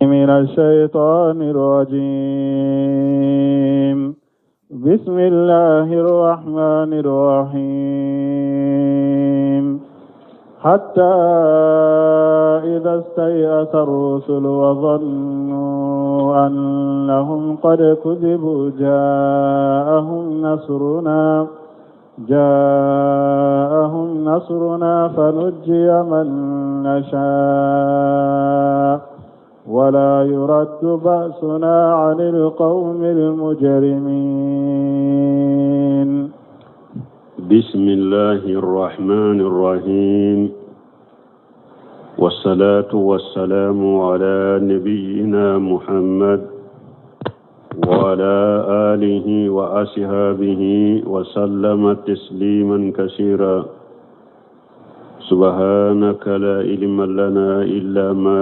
من الشيطان الرجيم. بسم الله الرحمن الرحيم. حتى إذا استيأس الرسل وظنوا أنهم قد كذبوا جاءهم نصرنا فنجي من نشاء ولا يرد بأسنا عن القوم المجرمين. بسم الله الرحمن الرحيم، والصلاة والسلام على نبينا محمد وعلى آله وأصحابه وسلم تسليما كثيرا. سبحانك لا علم لنا إلا ما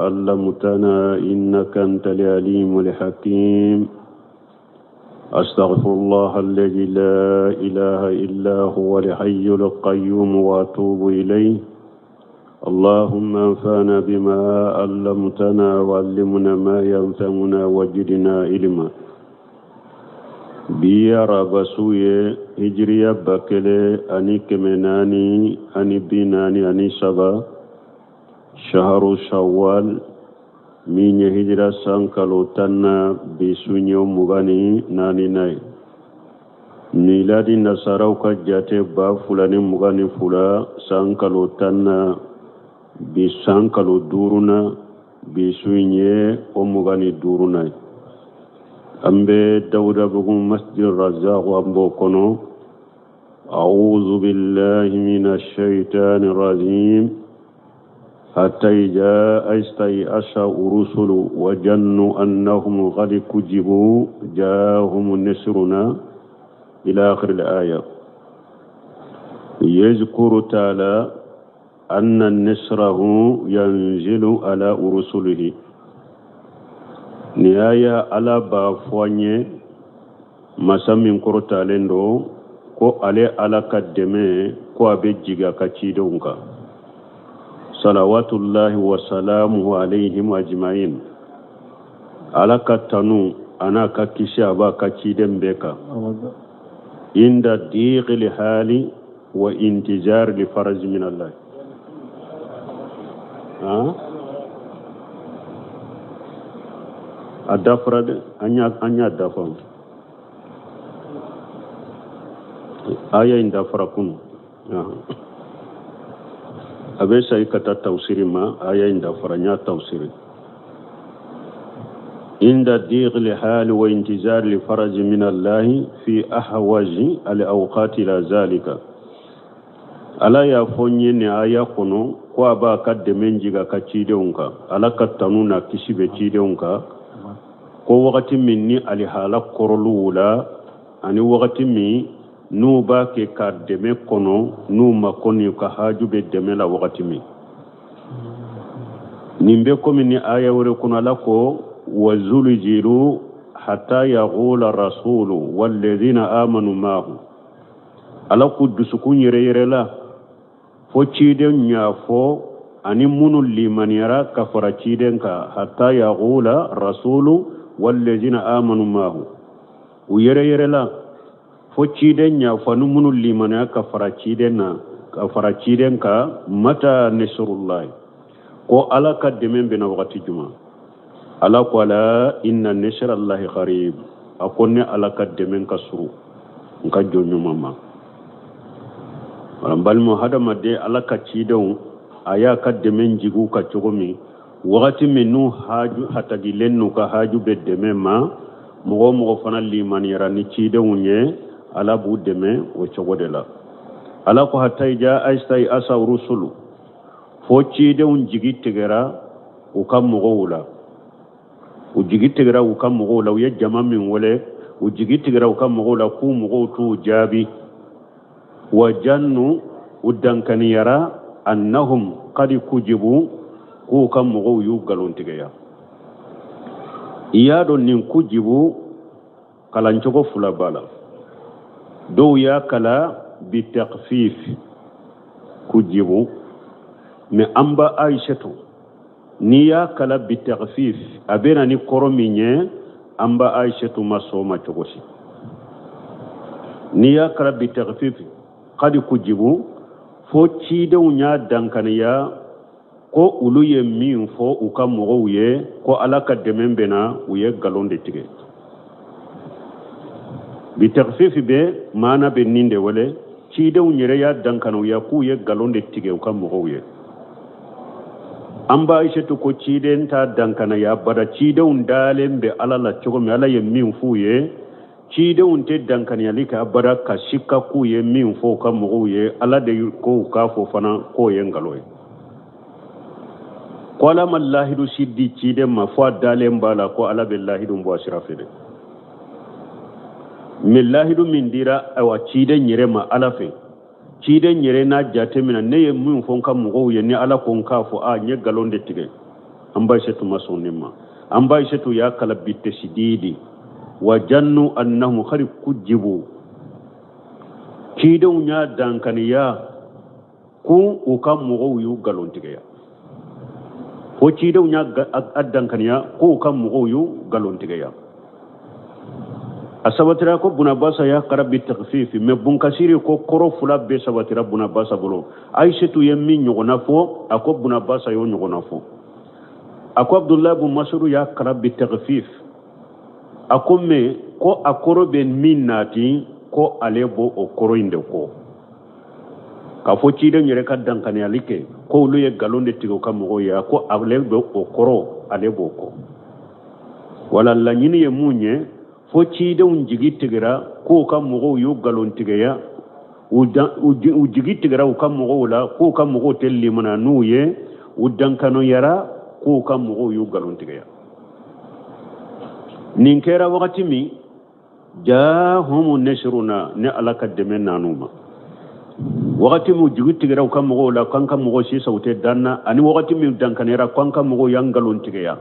علمتنا إنك أنت العليم الحكيم. أستغفر الله الذي لا إله إلا هو الحي القيوم وأتوب إليه. اللهم انفعنا بما علمتنا وعلمنا ما ينفعنا وزدنا علما. Bi araba su ye, hijiriya 1443, shaharu shawwal, min ye hijira san kalo 10na, bi su ye 24na ye. Miladi nasaraw ka jate, 2022, san kalo 10na, bi san kalo duuruna, bi su ye o 25na ye. An bɛ Dawudabugu Masjid Razak, an b'o kɔnɔ. أعوذ بالله من الشيطان الرجيم. حتى إذا استيأس الرسل وظنوا أنهم قد كذبوا جاءهم نصرنا إلى آخر الآية. يذكر تعالى أن نصره ينزل على رسله. Nin aya, Ala b'a fɔ an ye, masa min kɔrɔtalen don, ko ale Ala ka dɛmɛ, ko a bɛ jigin a ka cidenw kan, salawatullahi wa salamuhu alayhim ajma'in. Ala ka tanu a n'a ka kisi a b'a ka ciden bɛɛ kan. Inda diqil hali wa intizar li faraj min Allah. Ha, a dafara dɛ, an y'a dafa, aya in dafara kunu. A bɛ sayi ka taa tafsiri ma. Aya in dafara, n y'a tafsiri. عند ضيق الحال وانتظار الفرج من الله في أحوج الأوقات إلى ذلك. Ala y'a fɔ n ye nin aya kɔnɔ ko a b'a ka dɛmɛ jigin a ka cidenw kan. Ala ka tanu n'a kisi bɛ cidenw kan, ko wagati min ni alihala kɔrɔluw la, ani wagati min n'u b'a kɛ ka dɛmɛ kɔnɔ, n'u mako ni u ka haju bɛ dɛmɛ la wagati min. Nin bɛ komi ni aya wɛrɛ kɔnɔ, Ala ko: وزلزلوا حتى يقول الرسول والذين آمنوا معه. Ala ko dusukun yɛrɛ yɛrɛ la fo ciden y'a fɔ ani minnu limaniyara ka fara ciden kan. حتى يقول الرسول والذين آمنوا معه. U yɛrɛ yɛrɛ la fo ciden y'a fɔ ani minnu limaniya ka fara ciden na, ka fara ciden kan. متى نصر الله, ko Ala ka dɛmɛ bɛna wagati jumɛn? Ala ko: ألا إن نصر الله قريب. A ko ne Ala ka dɛmɛ ka suru n ka jɔn ɲuman ma. Wala n balima hadamaden, Ala ka cidenw, a y'a ka dɛmɛ jigiw ka cogo min, wagati min n'u haju hatagilen n'u ka haju bɛ dɛmɛ ma, mɔgɔ o mɔgɔ fana limaniyara ni cidenw ye, Ala b'u dɛmɛ o cogo de la. Ala ko: حتى إذا استيأس الرسل, fo cidenw jigi tigɛra u ka mɔgɔw la. U jigi tigɛra u ka mɔgɔw la. U ye jama min wele, u jigi tigɛra u ka mɔgɔw la k'u mɔgɔw t'u jaabi. وظنوا, u dankaniyara, أنهم قد كذبوا, k'u ka mɔgɔw y'u nkalontigɛya. I y'a dɔn, nin كذبوا kalancogo fila b'a la. Dɔw y'a kala بتخفيف كذبوا, mais an ba Aïchatu N'i y'a kala bitagfif, a bɛ na ni kɔrɔ min ye, an ba Ayisetu ma sɔn o ma cogo si. N'i y'a kala bitagfif kadi kujibu, fo cidenw y'a dankaniya ko olu ye min fɔ u ka mɔgɔw ye ko Ala ka dɛmɛ bɛ na, u ye nkalon de tigɛ. Bitagfif bɛ maana bɛ nin de wele, cidenw yɛrɛ y'a dankanuya k'u ye nkalon de tigɛ u ka mɔgɔw ye. An ba Ayisetu ko ciden t'a dankanaya bada, cidenw dalen bɛ Ala la cogo min, Ala ye min f'u ye, cidenw tɛ dankaniyali kɛ abada ka sika k'u ye min fɔ u ka mɔgɔw ye, Ala de ko u k'a fɔ fana k'o ye nkalon ye. Ko Ala ma lahidu si di ciden ma fo a dalen b'a la ko Ala bɛ lahidu bɔ a sira fɛ dɛ. Mais lahidu min dira ayiwa ciden yɛrɛ ma Ala fɛ, ciden yɛrɛ n'a jateminɛ ne ye min fɔ n ka mɔgɔw ye ni Ala ko n k'a fɔ, a n ye nkalon de tigɛ. An ba Ayisetu ma sɔn nin ma. An ba Ayisetu y'a kala bitasididi wa jannu annahum kadi kujibu, cidenw y'a dankaniya ko u ka mɔgɔw y'u nkalon tigɛya, fo cidenw y'a dankaniya ko u ka mɔgɔw y'u nkalon tigɛya. A sabatira ko Bunabasa y'a kara bi takfifi, mais Bunkasiri ko kɔrɔ fila bɛɛ sabatira Bunabasa bolo. Ayisetu ye min ɲɔgɔnna fɔ, a ko Bunabasa y'o ɲɔgɔnna fɔ. A ko Abdulayi bun Masudu y'a kara bi takfif, a ko mais ko a kɔrɔ bɛ min nati, ko ale b'o o kɔrɔ in de kɔ, k'a fɔ ciden yɛrɛ ka dankaniyali kɛ ko olu ye nkalon de tigɛ u ka mɔgɔw ye, a ko ale bɛ o kɔrɔ, ale b'o kɔ. Wala laɲini ye mun ye, fo cidenw jigi tigɛra k'u ka mɔgɔw y'u nkalon tigɛya, u jigi tigɛra u ka mɔgɔw la k'u ka mɔgɔw tɛ limana n'u ye, u dankanuyara k'u ka mɔgɔw y'u nkalon tigɛya. Nin kɛra wagati min, jahumu nasruna, ni Ala ka dɛmɛ nan'u ma. Wagati min jigi tigɛra u ka mɔgɔw la k'an ka mɔgɔw sisan u tɛ dan na, ani wagati min dankaniyara k'an ka mɔgɔw y'an nkalon tigɛya,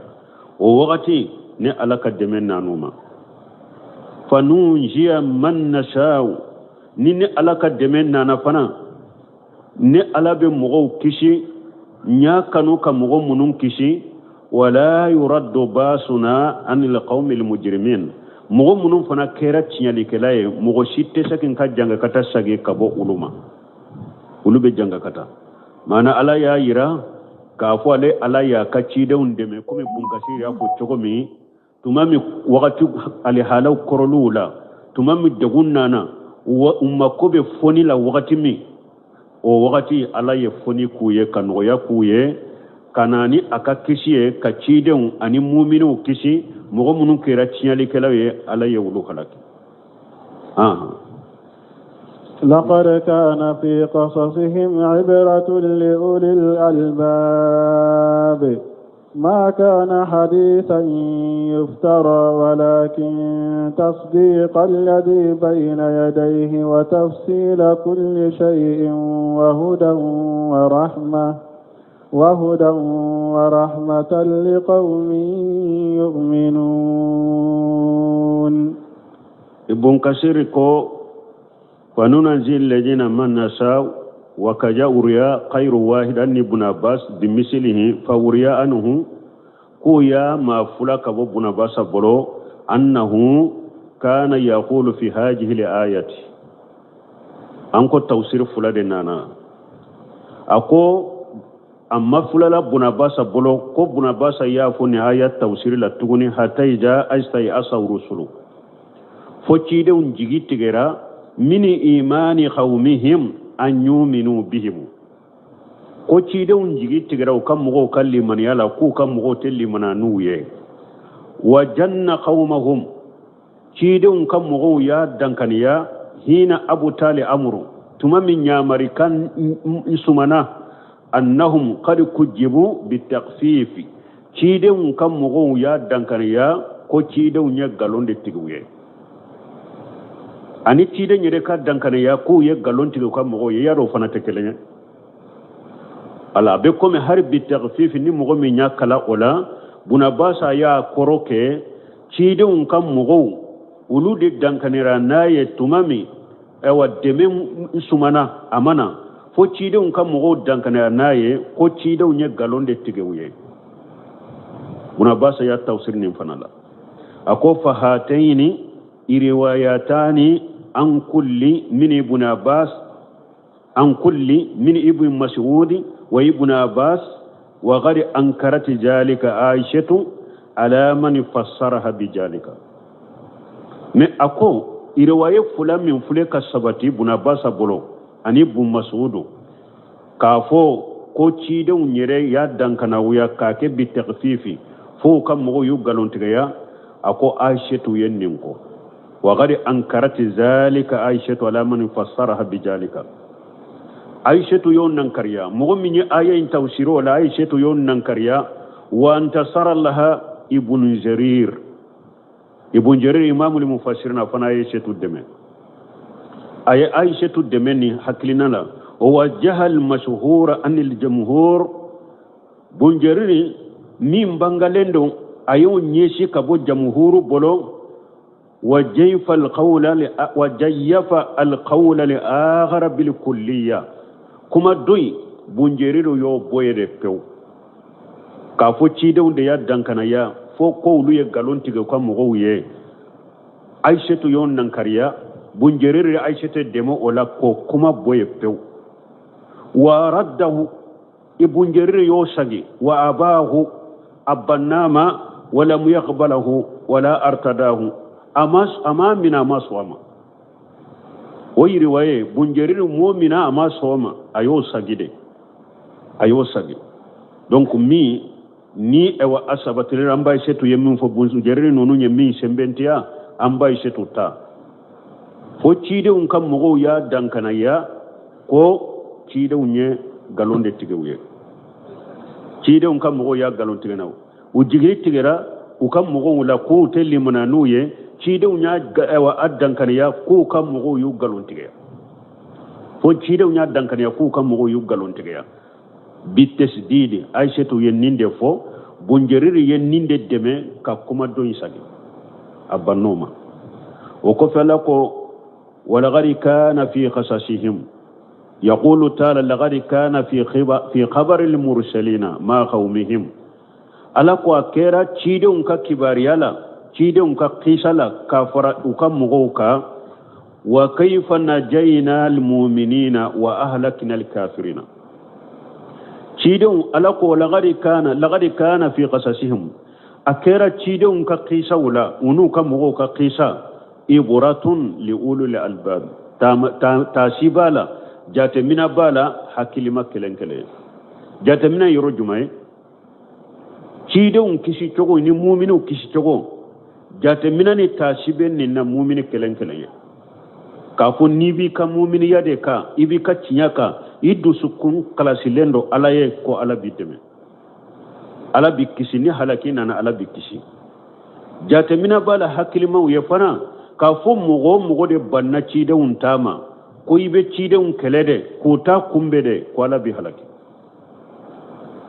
o wagati ni Ala ka dɛmɛ nan'u ma. Fanunjiya man nashau, ni Ala ka dɛmɛ nana fana, ni Ala bɛ mɔgɔw kisi, n y'a kanu ka mɔgɔ minnu kisi, wala yuraddu basuna anil qawmil mujrimin, mɔgɔ minnu fana kɛra tiɲɛlikɛla ye, mɔgɔ si tɛ se k'i ka jangakata sagi ka bɔ olu ma, olu bɛ jangakata. Maana Ala y'a yira k'a fɔ ale Ala y'a ka cidenw dɛmɛ, komi Bunkasiri y'a fɔ cogo min, tuma min wagati alihalaw kɔrɔliw la, tuma min degun nana, u mako bɛ foni la wagati min, o wagati Ala ye foni k'u ye, ka nɔgɔya k'u ye, ka na ni a ka kisi ye, ka cidenw ani muminiw kisi, mɔgɔ minnu kɛra tiɲɛlikɛlaw ye, Ala ye olu halaki. لقد كان في قصصهم عبرة لأولي الألباب ما كان حديثا يفترى ولكن تصديق الذي بين يديه وتفصيل كل شيء وهدى ورحمة لقوم يؤمنون. ابن كثير كو فننزل الذين من نشاء وكجا أوريا خير واحد أن ابن عباس بمثله فوريا أنه كويا ما فلا كبو ابن عباس بلو أنه كان يقول في هذه الآية أنكو توسير فلا دينانا أكو أما فلا لا ابن عباس بلو كو ابن عباس يافو نهاية توسير لا تغني حتى إذا أجتي أسا رسله فوتشيدون جيجي تغيرا من إيمان قومهم أن يؤمنوا بهم ko cidenw jigi tigɛra u ka mɔgɔw ka limaniya la k'u ka mɔgɔw tɛ limana n'u ye wa janna qawmahum cidenw ka mɔgɔw y'a dankaniya hina abu tali amuru tuma min ɲamarikan sumana annahum qad kujibu bitakfifi cidenw ka mɔgɔw y'a dankaniya ko cidenw ye nkalon de tigɛ u ye ani ciden yɛrɛ ka dankaniya k'u ye nkalon tigɛ u ka mɔgɔw ye yarɔ o fana tɛ kelen ye ala a bɛ komi hali bi takfifi ni mɔgɔ min y'a kala o la bunabasa y'a kɔrɔ kɛ cidenw ka mɔgɔw olu de dankanira n'a ye tuma min ayiwa dɛmɛ sumana a ma na fo cidenw ka mɔgɔw dankanira n'a ye ko cidenw ye nkalon de tigɛ u ye. Bun Abbas y'a tafsiri nin fana la. A ko fahatayni riwayatani an kulli min ibn Abbas an kulli min ibn Mas'ud wa ibn Abbas wa qad ankarat zalika Aishatu ala man fassaraha bi zalika. Mais a ko riwaye fula min fule ka sabati Bun Abbas bolo ani Bun Mas'ud k'a fɔ ko cidenw yɛrɛ y'a dankanawuya k'a kɛ bi takfifi fo ka mɔgɔw y'u nkalontigɛya. A ko Aishatu ye nin ko wa qad ankarat zalika Aishatu ala man fassaraha bi zalika. Aishatu y'o nankariya, mɔgɔ min ye aya in tafsiri o la, Aishatu y'o nankariya. Wa antasara laha Ibn Jarir. Ibn Jarir imamul mufassirina fana ye Aishatu dɛmɛ, a ye Aishatu dɛmɛ nin hakilina la. O wajjaha al mashhur anil jamhur. Bun Jarir min bangalen don, a y'o ɲɛsin ka bɔ jamhuru bolo. Wa jayfa al qawla wa jayyafa al qawla li akhar bil kulliya. Kuma dɔ in Bun Jarir y'o bɔ ye de pewu k'a fɔ cidenw de y'a dankanaya fo ko olu ye nkalon tigɛ u ka mɔgɔw ye. Aishatu y'o nankariya, Bun Jarir ye Aishatu dɛmɛ o la k'o kuma bɔ ye pewu. Wa raddahu, Ibn Jarir y'o sagi. Wa abahu, a banna ma. Walam yaqbalahu wala artadahu, a ma mina, a ma sɔn a ma. O yiriwaye Bun Jarir m'o mina, a ma sɔn a ma, a y'o sagi de, a y'o sagi. Donc min ni ɛwa a sabatira, an b'Aishatu ye min fɔ, Bun Jarir ninnu ye min sɛnbɛntiya, an b'Aishatu ta fo cidenw ka mɔgɔw y'a dankanaya ko cidenw ye nkalon de tigɛ u ye. Cidenw ka mɔgɔw y'a nkalon tigɛ na, u jigi tigɛra u ka mɔgɔw la k'u tɛ limana n'u ye. Cidenw y'a ɛwa a dankaniya k'u ka mɔgɔw y'u nkalon tigɛ, fo cidenw y'a dankaniya k'u ka mɔgɔw y'u nkalon tigɛ. Bi tasdidi, Aishatu ye nin de fɔ, Bun Jarir ye nin de dɛmɛ ka kuma dɔ in sagi, a bann'o ma. O kɔfɛ la ko walaqad kana fi qasasihim yaqulu ta'ala laqad kana fi khabari al-mursalina ma qawmihim. Ala ko a kɛra cidenw ka kibaruya la, cidenw ka kisa la k'a fara u ka mɔgɔw kan. Wa kayfa najayna al-mu'minina wa ahlakna al-kafirina. Cidenw, ala ko laqad kana fi qasasihim, a kɛra cidenw ka kisaw la, u n'u ka mɔgɔw ka kisa, ibratun li ulul albab, taasi b'a la, jateminɛ b'a la, hakilima kelen kelen. Jateminɛ yɔrɔ jumɛn ye? Cidenw kisi cogo ni muminiw kisi cogo, jateminɛ ni taasi bɛ nin na mumini kelen kelen ye. K'a fɔ n'i b'i ka muminiya de kan, i b'i ka tiɲɛ kan, i dusukun kalasilen don Ala ye, ko Ala b'i dɛmɛ, Ala b'i kisi, ni halaki nana Ala b'i kisi. Jateminɛ b'a la hakilimaw ye fana k'a fɔ mɔgɔ o mɔgɔ de banna cidenw ta ma, ko i bɛ cidenw kɛlɛ dɛ, k'u ta kunbɛn dɛ, ko Ala b'i halaki.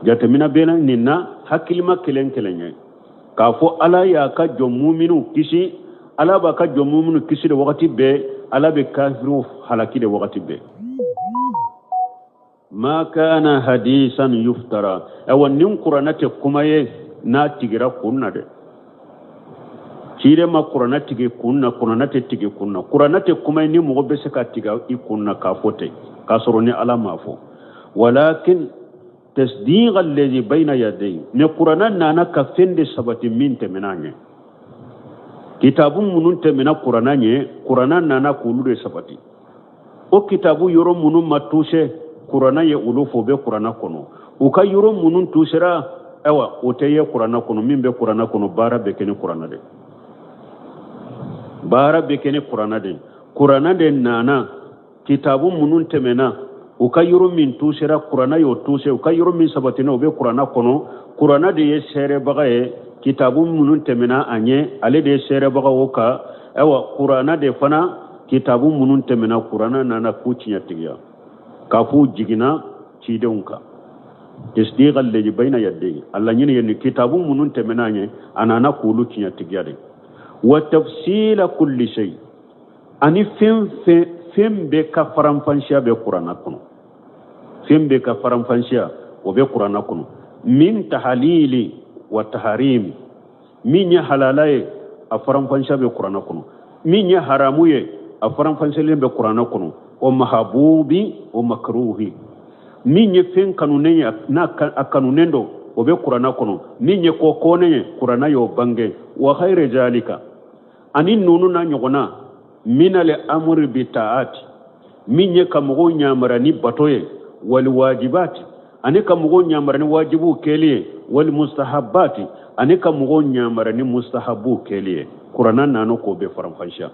Jateminɛ bɛ nin na hakilima kelen kelen ye k'a fɔ Ala y'a ka jɔn muminiw kisi, Ala b'a ka jɔn muminiw kisi de wagati bɛɛ, Ala bɛ kafiriw halaki de wagati bɛɛ. Ma kana hadisan yuftara, awa nin kuranɛ tɛ kuma ye n'a tigira kun na dɛ. Ciden ma kuranɛ tigɛ kun na, kuranɛ tɛ tigɛ kun na. Kuranɛ tɛ kuma ye ni mɔgɔ bɛ se ka tigɛ i kun na k'a fɔ ten k'a sɔrɔ ni Ala m'a fɔ. Walakin tasdiqa alladhi bayna yadayhi, mais kuranɛ nana ka fɛn de sabati min tɛmɛna ɲɛ. Kitabu minnu tɛmɛna kuranɛ ɲɛ, kuranɛ nana k'olu de sabati. O kitabu yɔrɔ minnu ma tuuse, kuranɛ ye olu fɔ, o bɛ kuranɛ kɔnɔ. U ka yɔrɔ minnu tuusera, ayiwa o tɛ ye kuranɛ kɔnɔ. Min bɛ kuranɛ kɔnɔ, baara bɛ kɛ ni kuranɛ de, baara bɛ kɛ ni kuranɛ de. Kuranɛ de nana kitabu minnu tɛmɛna, u ka yɔrɔ min tuusera, kuranɛ y'o tuuse. U ka yɔrɔ min sabatina, o bɛ kuranɛ kɔnɔ. Kuranɛ de ye seerebaga ye kitabu minnu tɛmɛna a ɲɛ, ale de ye seerebaga o kan. Ayiwa kuranɛ de fana kitabu minnu tɛmɛna, kuranɛ nana k'u tiɲɛtigiya k'a f'u jiginna cidenw kan. Tasdiqa alladhi bayna yadayhi, a laɲini ye nin kitabu minnu tɛmɛna a ɲɛ, a nana k'olu tiɲɛtigiya de. Wa tafsila kulli shay, ani fɛn fɛn fɛn bɛɛ ka faranfansiya bɛ kuranɛ kɔnɔ, fɛn bɛɛ ka faranfansiya o bɛ kuranɛ kɔnɔ. Min tahalili Wa taharim, min ye halala ye, a faranfansiya bɛ kuranɛ kɔnɔ. Min ye haramu ye, a faranfansiyalen bɛ kuranɛ kɔnɔ. O mahabubi o makruhi, min ye fɛn kanunen ye, n'a a kanunen don, o bɛ kuranɛ kɔnɔ. Min ye ko kɔnnen ye, kuranɛ y'o bange. Wa khayri zalika, ani nunu n'a ɲɔgɔnna, minal amri bi taati, min ye ka mɔgɔw ɲamara ni bato ye, wali wajibati, ani ka mɔgɔw ɲamara ni wajibuw kɛli ye, wali mustahabati, ani ka mɔgɔw ɲamara ni mustahabuw kɛli ye. Kuranna nana k'o bɛɛ faranfansiya.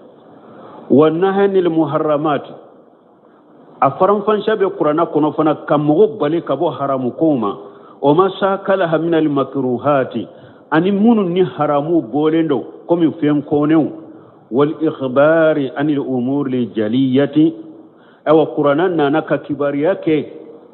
Wa nahanil muharramati, a faranfansiya bɛ kuranna kɔnɔ fana ka mɔgɔ bali ka bɔ haramu kow ma. O ma sakalaha minal makruhati, ani minnu ni haramu bɔlen don komi fɛn kɔnnenw. Wal ikhbari anil umuri jaliyati, awa kuranna nana ka kibariya kɛ,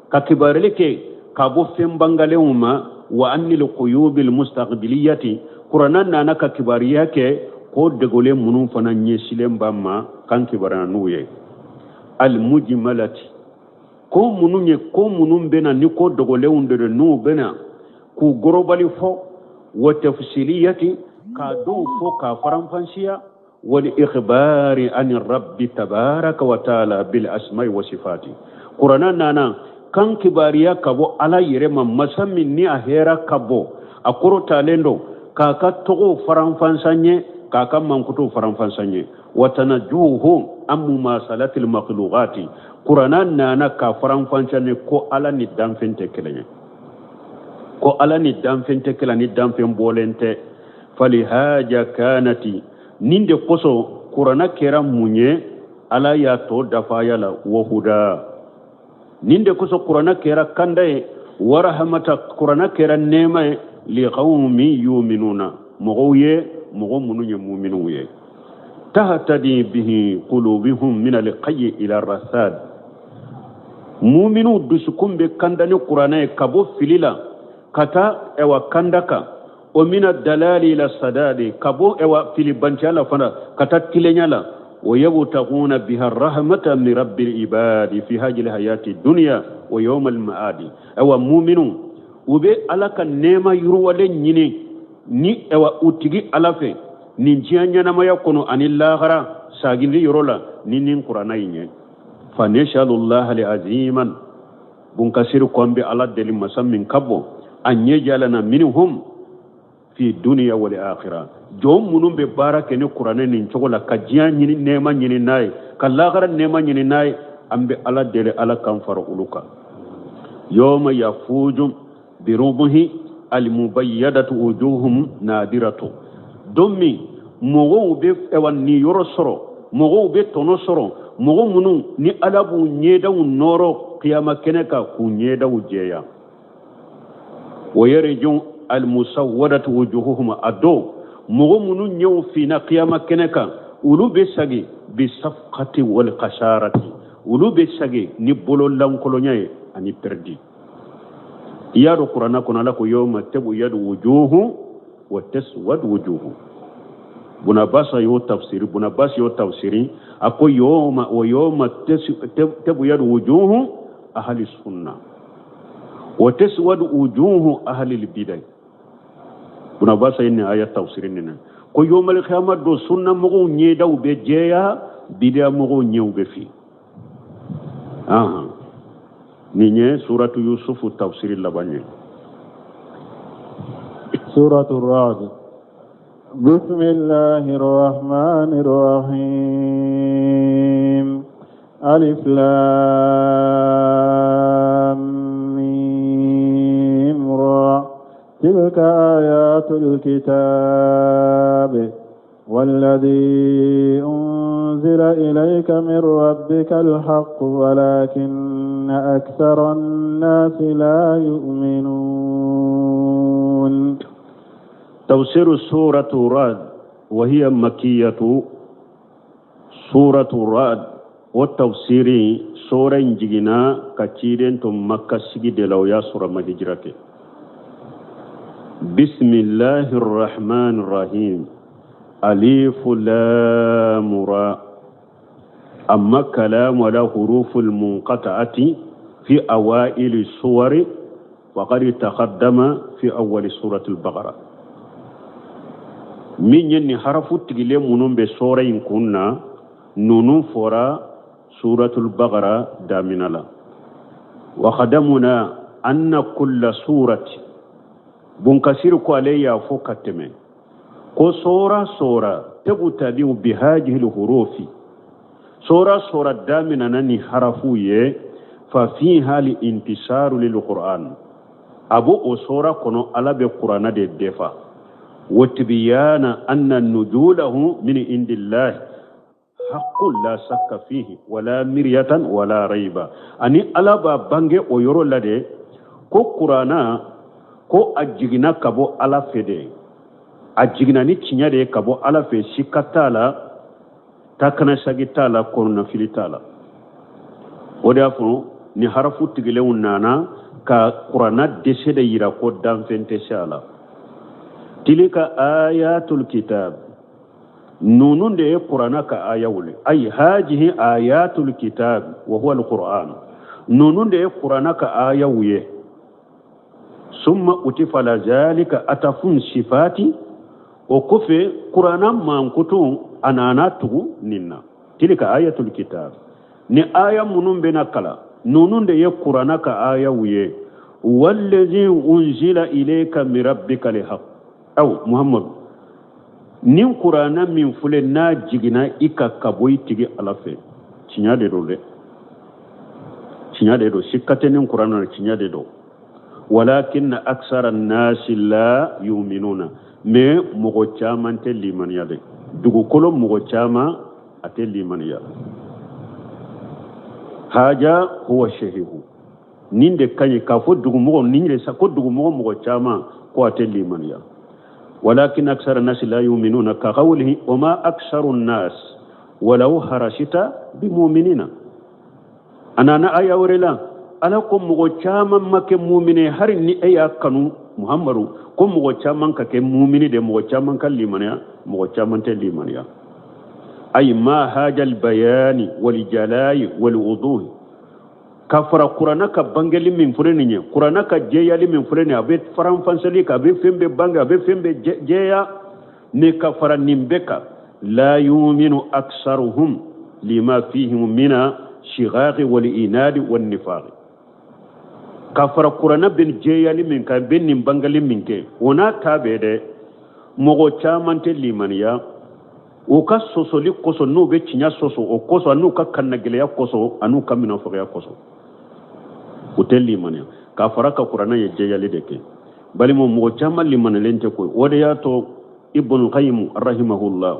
ka kibarili kɛ ka bɔ fɛn bangalenw ma. Wa anil quyubil mustaqbiliyati, kuranna nana ka kibariya kɛ ko degolen minnu fana ɲɛsilen b'an ma, k'an kibaruya n'u ye. Al mujmalati, ko minnu ye ko minnu bɛna ni ko dogolenw de don, n'u bɛna k'u gorobali fɔ. Wa tafsiliyati, k'a dɔw fɔ k'a faranfansiya. Wal ikhbari ani rabbi tabaraka wa taala bil asma'i wa sifati, kuranna nana kan kibariya ka bɔ ala yɛrɛ ma, masa min ni a hɛra ka bon, a kɔrɔtalen don, k'a ka tɔgɔw faranfansa ɲɛ, k'a ka mankutuw faranfansa ɲɛ. Wa tanajuhu an mumasalatil makhluqati, kuranna nana k'a faranfansa ɲɛ ko ala ni danfɛn tɛ kelen ye, ko ala ni danfɛn tɛ kelen, ni danfɛn bɔlen tɛ. Falihaja kanati, nin de kosɔn kuranna kɛra mun ye? Ala y'a tɔ dafa aya la, wahuda. Nin de kosɔn kuranna kɛra kanda ye, warahamata, kuranna kɛra nɛɛma ye, liqawmin yuminuna, mɔgɔw ye, mɔgɔ minnu ye muminuw ye. Tahtadi bihi qulubihum min alqayyi ila rasad, muminuw dusukun bɛ kanda ni kuranna ye ka bɔ fili la ka taa ɛwa kanda kan. O mina dalali ila sadadi, ka bɔ ɛwa filibanciya la fana ka taa tilenya la. O yabtaguna biha rahmata min rabbil ibadi fi hajil hayati dunya wa yawmal ma'adi. Ɛwa muminu u bɛ ala ka nɛɛma yiriwalen ɲini ni ɛwa u tigi ala fɛ nin diɲɛ ɲɛnamaya kɔnɔ ani lahara sagindi yɔrɔ la ni nin kuranna in ye. Fa nasalullah li aziman, bunkasiri ko an bɛ ala deli masa min ka bon, an yaj'alana minhum fi dunya wal akhirah. Jɔn minnu bɛ baara kɛ ni kuranɛ nin cogo la, ka diɲɛ ɲini nɛɛma ɲini n'a ye, ka lahara nɛɛma ɲini n'a ye, an bɛ ala deli ala k'an fara olu kan. Yawma yafuju birubuhi almubayyadatu wujuhum nadiratu, don min mɔgɔw bɛ ɛwa nin yɔrɔ sɔrɔ, mɔgɔw bɛ tɔnɔ sɔrɔ, mɔgɔ minnu ni ala b'u ɲɛdaw nɔrɔ kiyama kɛnɛ kan k'u ɲɛdaw jɛya. Wa yarju almusawwadatu wujuhuhum, a don mɔgɔ minnu ɲɛw finna kiyama kɛnɛ kan, olu bɛ sagi bisafqati wal khasarati, olu bɛ sagi ni bolo lankolonya ye ani pɛrɛdi. I y'a dɔn kuranna kɔnɔ ala ko yawma tabyadu wujuhu wa taswadu wujuhu. Bunabasa y'o tafsiri, Bunabasi y'o tafsiri, a ko yawma wa yawma tabyadu wujuhu ahli sunna wa taswadu wujuhu ahli bidai. Bunabasa ye nin aya tafsiri nin na ko yawmal qiyamah don sunna mɔgɔw ɲɛdaw bɛ jɛya, bidiya mɔgɔw ɲɛw bɛ fin. Nin ye suratu Yusufu tafsiri laban ye. Suratu Ra'd. Bismillahir Rahmanir Rahim. Alif Lam Mim Ra. Tilka ayatul kitab. والذي أنزل إليك من ربك الحق ولكن أكثر الناس لا يؤمنون. تفسير سورة رعد وهي مكية. سورة رعد والتفسير سورة جينا كثيرين ثم مكة سجد لو يا سورة مهجرة. بسم الله الرحمن الرحيم. ألف لام را. أما كلام ولا حروف المنقطعة في أوائل السور وقد تقدم في أول سورة البقرة. Min ye nin harafu tigilen minnu bɛ sɔɔrɛ in kun na, ninnu fɔra suratul bagara damina la. Wa kadamuna anna kulla surati, Bunkasiri ko ale y'a fɔ ka tɛmɛ ko sɔɔra sɔɔra tabtadiu bihajihil hurufi, sɔɔra sɔɔra daminana ni harafu ye, fa fiha li intisaru lil qur'an, a b'o o sɔɔra kɔnɔ Ala bɛ kurana de defa, wa tibiyana anna nujulahu min indillahi haqqun la sakka fihi wala miryatan wala raiba, ani Ala b'a bange o yɔrɔ la de ko kurana ko a jiginna ka bɔ Ala fɛ de, a jiginna ni tiɲɛ de ye ka bɔ Ala fɛ, sika t'a la, takanasagi t'a la, kɔnɔnafili t'a la. O de y'a fɔ ni harafu tigilenw nana ka kurana dɛsɛ de yira ko danfɛn tɛ se a la. Tilika ayatul kitab, ninnu de ye kurana ka ayaw le, ayi hajihi ayatul kitab wa huwa alquran, ninnu de ye kurana ka ayaw ye. Summa utifa ala zalika atafun sifati, o kɔfɛ kurana mankutu a nana tugu nin na. Tilika ayatul kitab, ni aya minnu bɛna kalan, ninnu de ye kurana ka ayaw ye. Wallazi unzila ilayka min rabbika lihaq, aw Muhammadu, nin kurana min filɛ n'a jiginna i kan ka bɔ i tigi Ala fɛ, tiɲɛ de don dɛ, tiɲɛ de don, sikka tɛ nin kurana na, tiɲɛ de don. Walakin aksara nasi la yuminuna, mais mɔgɔ caman tɛ limaniya dɛ, dugukolo mɔgɔ caman a tɛ limaniya. Haja huwa shahihu, nin de ka ɲi k'a fɔ dugumɔgɔ nin de sa ko dugumɔgɔ mɔgɔ caman ko a tɛ limaniya. Walakin aksara nasi la yuminuna ka qawlihi wa ma aksaru nas walau harasita bi muminina. A nana aya wɛrɛ la, Ala ko mɔgɔ caman ma kɛ mumini, hari ni e y'a kanu Muhammadu ko mɔgɔ caman ka kɛ mumini de, mɔgɔ caman ka limaniya, mɔgɔ caman tɛ limaniya. Ayi ma hajal bayani wal jalayi wal wuduhi, ka fara kurana ka bangeli min filɛ nin ye, kurana ka jɛyali min filɛ nin ye, a bɛ faranfansali kan, a bɛ fɛn bɛɛ bange, a bɛ fɛn bɛɛ jɛya, ni ka fara nin bɛɛ kan, la yuminu aksaruhum lima fihim mina shigaqi wal inadi wan nifaqi. Ka fara kurana bɛ jɛyali min kan, bɛ nin bangeli min kɛ, o n'a ta bɛɛ dɛ, mɔgɔ caman tɛ limaniya u ka sɔsɔli kosɔn, n'u bɛ tiɲɛ sɔsɔ o kosɔn, an'u ka kannagɛlɛya kosɔn, an'u ka minafagaya kosɔn, u tɛ limaniya. K'a fara ka kuranɛ ye jɛyali de kɛ, balimaw, mɔgɔ caman limaniyalen tɛ koyi. O de y'a to Ibn Qayyim rahimahullah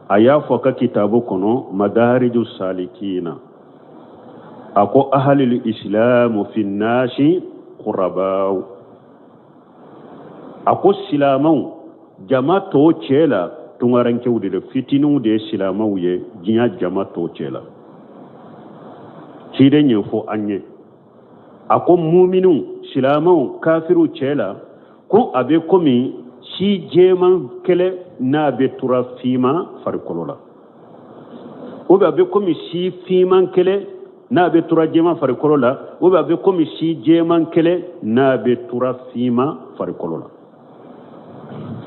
a y'a fɔ a ka kitabu kɔnɔ Madariju Salikina, a ko ahalil islamu fi nasi qurabaw, a ko silamɛw jama tɔw cɛ la tungarankew de don, fitininw de ye silamɛw ye diɲɛ jama tɔw cɛ la. Ciden y'o fɔ an ye, a ko muminiw silamɛw kafiriw cɛ la ko a bɛ komi si jɛman kelen n'a bɛ tura finman farikolo la, ou bien a bɛ komi si finman kelen n'a bɛ tura jɛman farikolo la, ou bien a bɛ komi si jɛman kelen n'a bɛ tura finman farikolo la.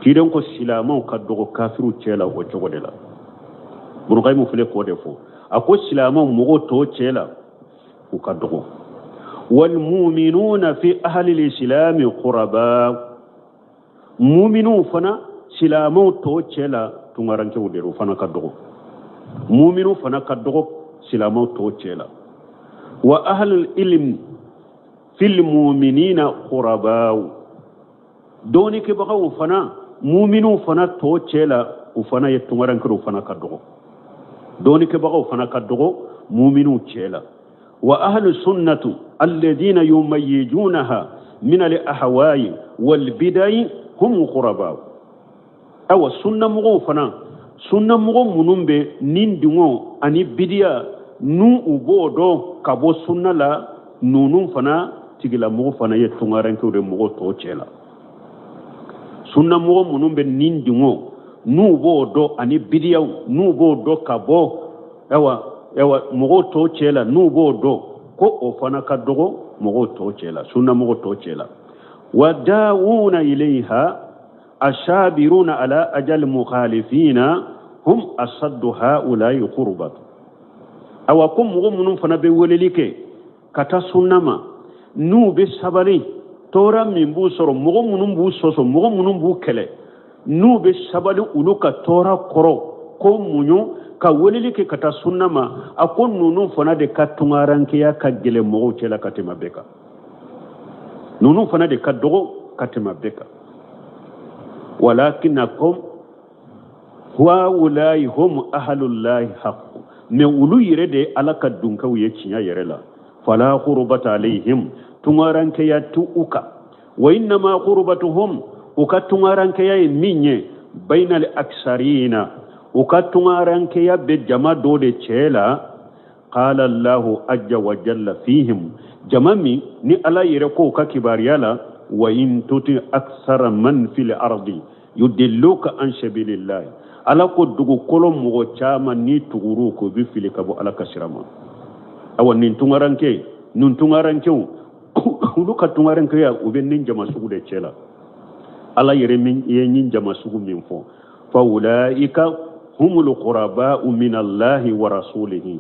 Ciden ko silamɛw ka dɔgɔ kafiriw cɛ la o cogo de la. Ibn Qayyim filɛ k'o de fɔ, a ko silamɛw mɔgɔw tɔw cɛ la u ka dɔgɔ. Wal mu'minuna fi ahli al-islami quraba, mu'minuw fana silamɛw tɔw cɛ la tungarankew de don, fana ka dɔgɔ. Mu'minuw fana ka dɔgɔ silamɛw tɔw cɛ la. Wa ahlul ilm fil mu'minina quraba, dɔnnikɛbagaw fana mu'minuw fana tɔw cɛ la u fana ye tungarankew, fana ka dɔgɔ. Dɔnnikɛbagaw fana ka dɔgɔ mu'minuw cɛ la. Wa ahlu sunnatu alladhina yumayyijunaha min al ahwa'i wal bidai hum quraba, awa sunnamɔgɔw fana, sunnamɔgɔ minnu bɛ nin dungɔ ani bidiya n'u u b'o dɔn ka bɔ sunna la, ninnu fana tigilamɔgɔ fana ye tungarankew de mɔgɔ tɔw cɛ la. Sunnamɔgɔ minnu bɛ nin dungɔ n'u b'o dɔn ani bidiyaw n'u b'o dɔn ka bɔ awa awa mɔgɔw tɔw cɛ la, n'u b'o dɔn ko o fana ka dɔgɔ mɔgɔw tɔw cɛ la, sunnamɔgɔ tɔw cɛ la. Wa da'una ilayha, Asabiruna ala ajal mukhalifina hum asaddu haula'i qurbat. Awa ko mɔgɔ minnu fana bɛ weleli kɛ ka taa sunna ma, n'u bɛ sabali tɔɔrɔ min b'u sɔrɔ, mɔgɔ minnu b'u sɔsɔ, mɔgɔ minnu b'u kɛlɛ, n'u bɛ sabali olu ka tɔɔrɔ kɔrɔ k'o muɲu ka weleli kɛ ka taa sunna ma, a ko ninnu fana de ka tungarankeya ka gɛlɛn mɔgɔw cɛla ka tɛmɛ bɛɛ kan. Ninnu fana de ka dɔgɔ ka tɛmɛ bɛɛ kan. Walakinakum haulayi hum ahalullahi haqq, mais olu yɛrɛ de ye Ala ka dunkew ye tiɲɛ yɛrɛ la. Fala qurbata alayhim, tungarankeya t'u kan. Wa innama qurbatuhum, u ka tungarankeya ye min ye, bainal aksarina, u ka tungarankeya bɛ jama dɔ de cɛ la. Qala Allahu ajja wa jalla fihim, jama min ni Ala yɛrɛ k'o ka kibaruya la, wa in tuti aksara man fil ardi yudilluka an sabilillahi. Ala ko dugukolo mɔgɔ caman ni tuguru k'o bɛ fili ka bɔ Ala ka sira ma. Awa nin tungaranke, nin tungarankew, olu ka tungarankeya u bɛ nin jama sugu de cɛ la. Ala yɛrɛ min ye nin jama sugu min fɔ, fa ulaika humul quraba'u min Allahi wa rasulihi.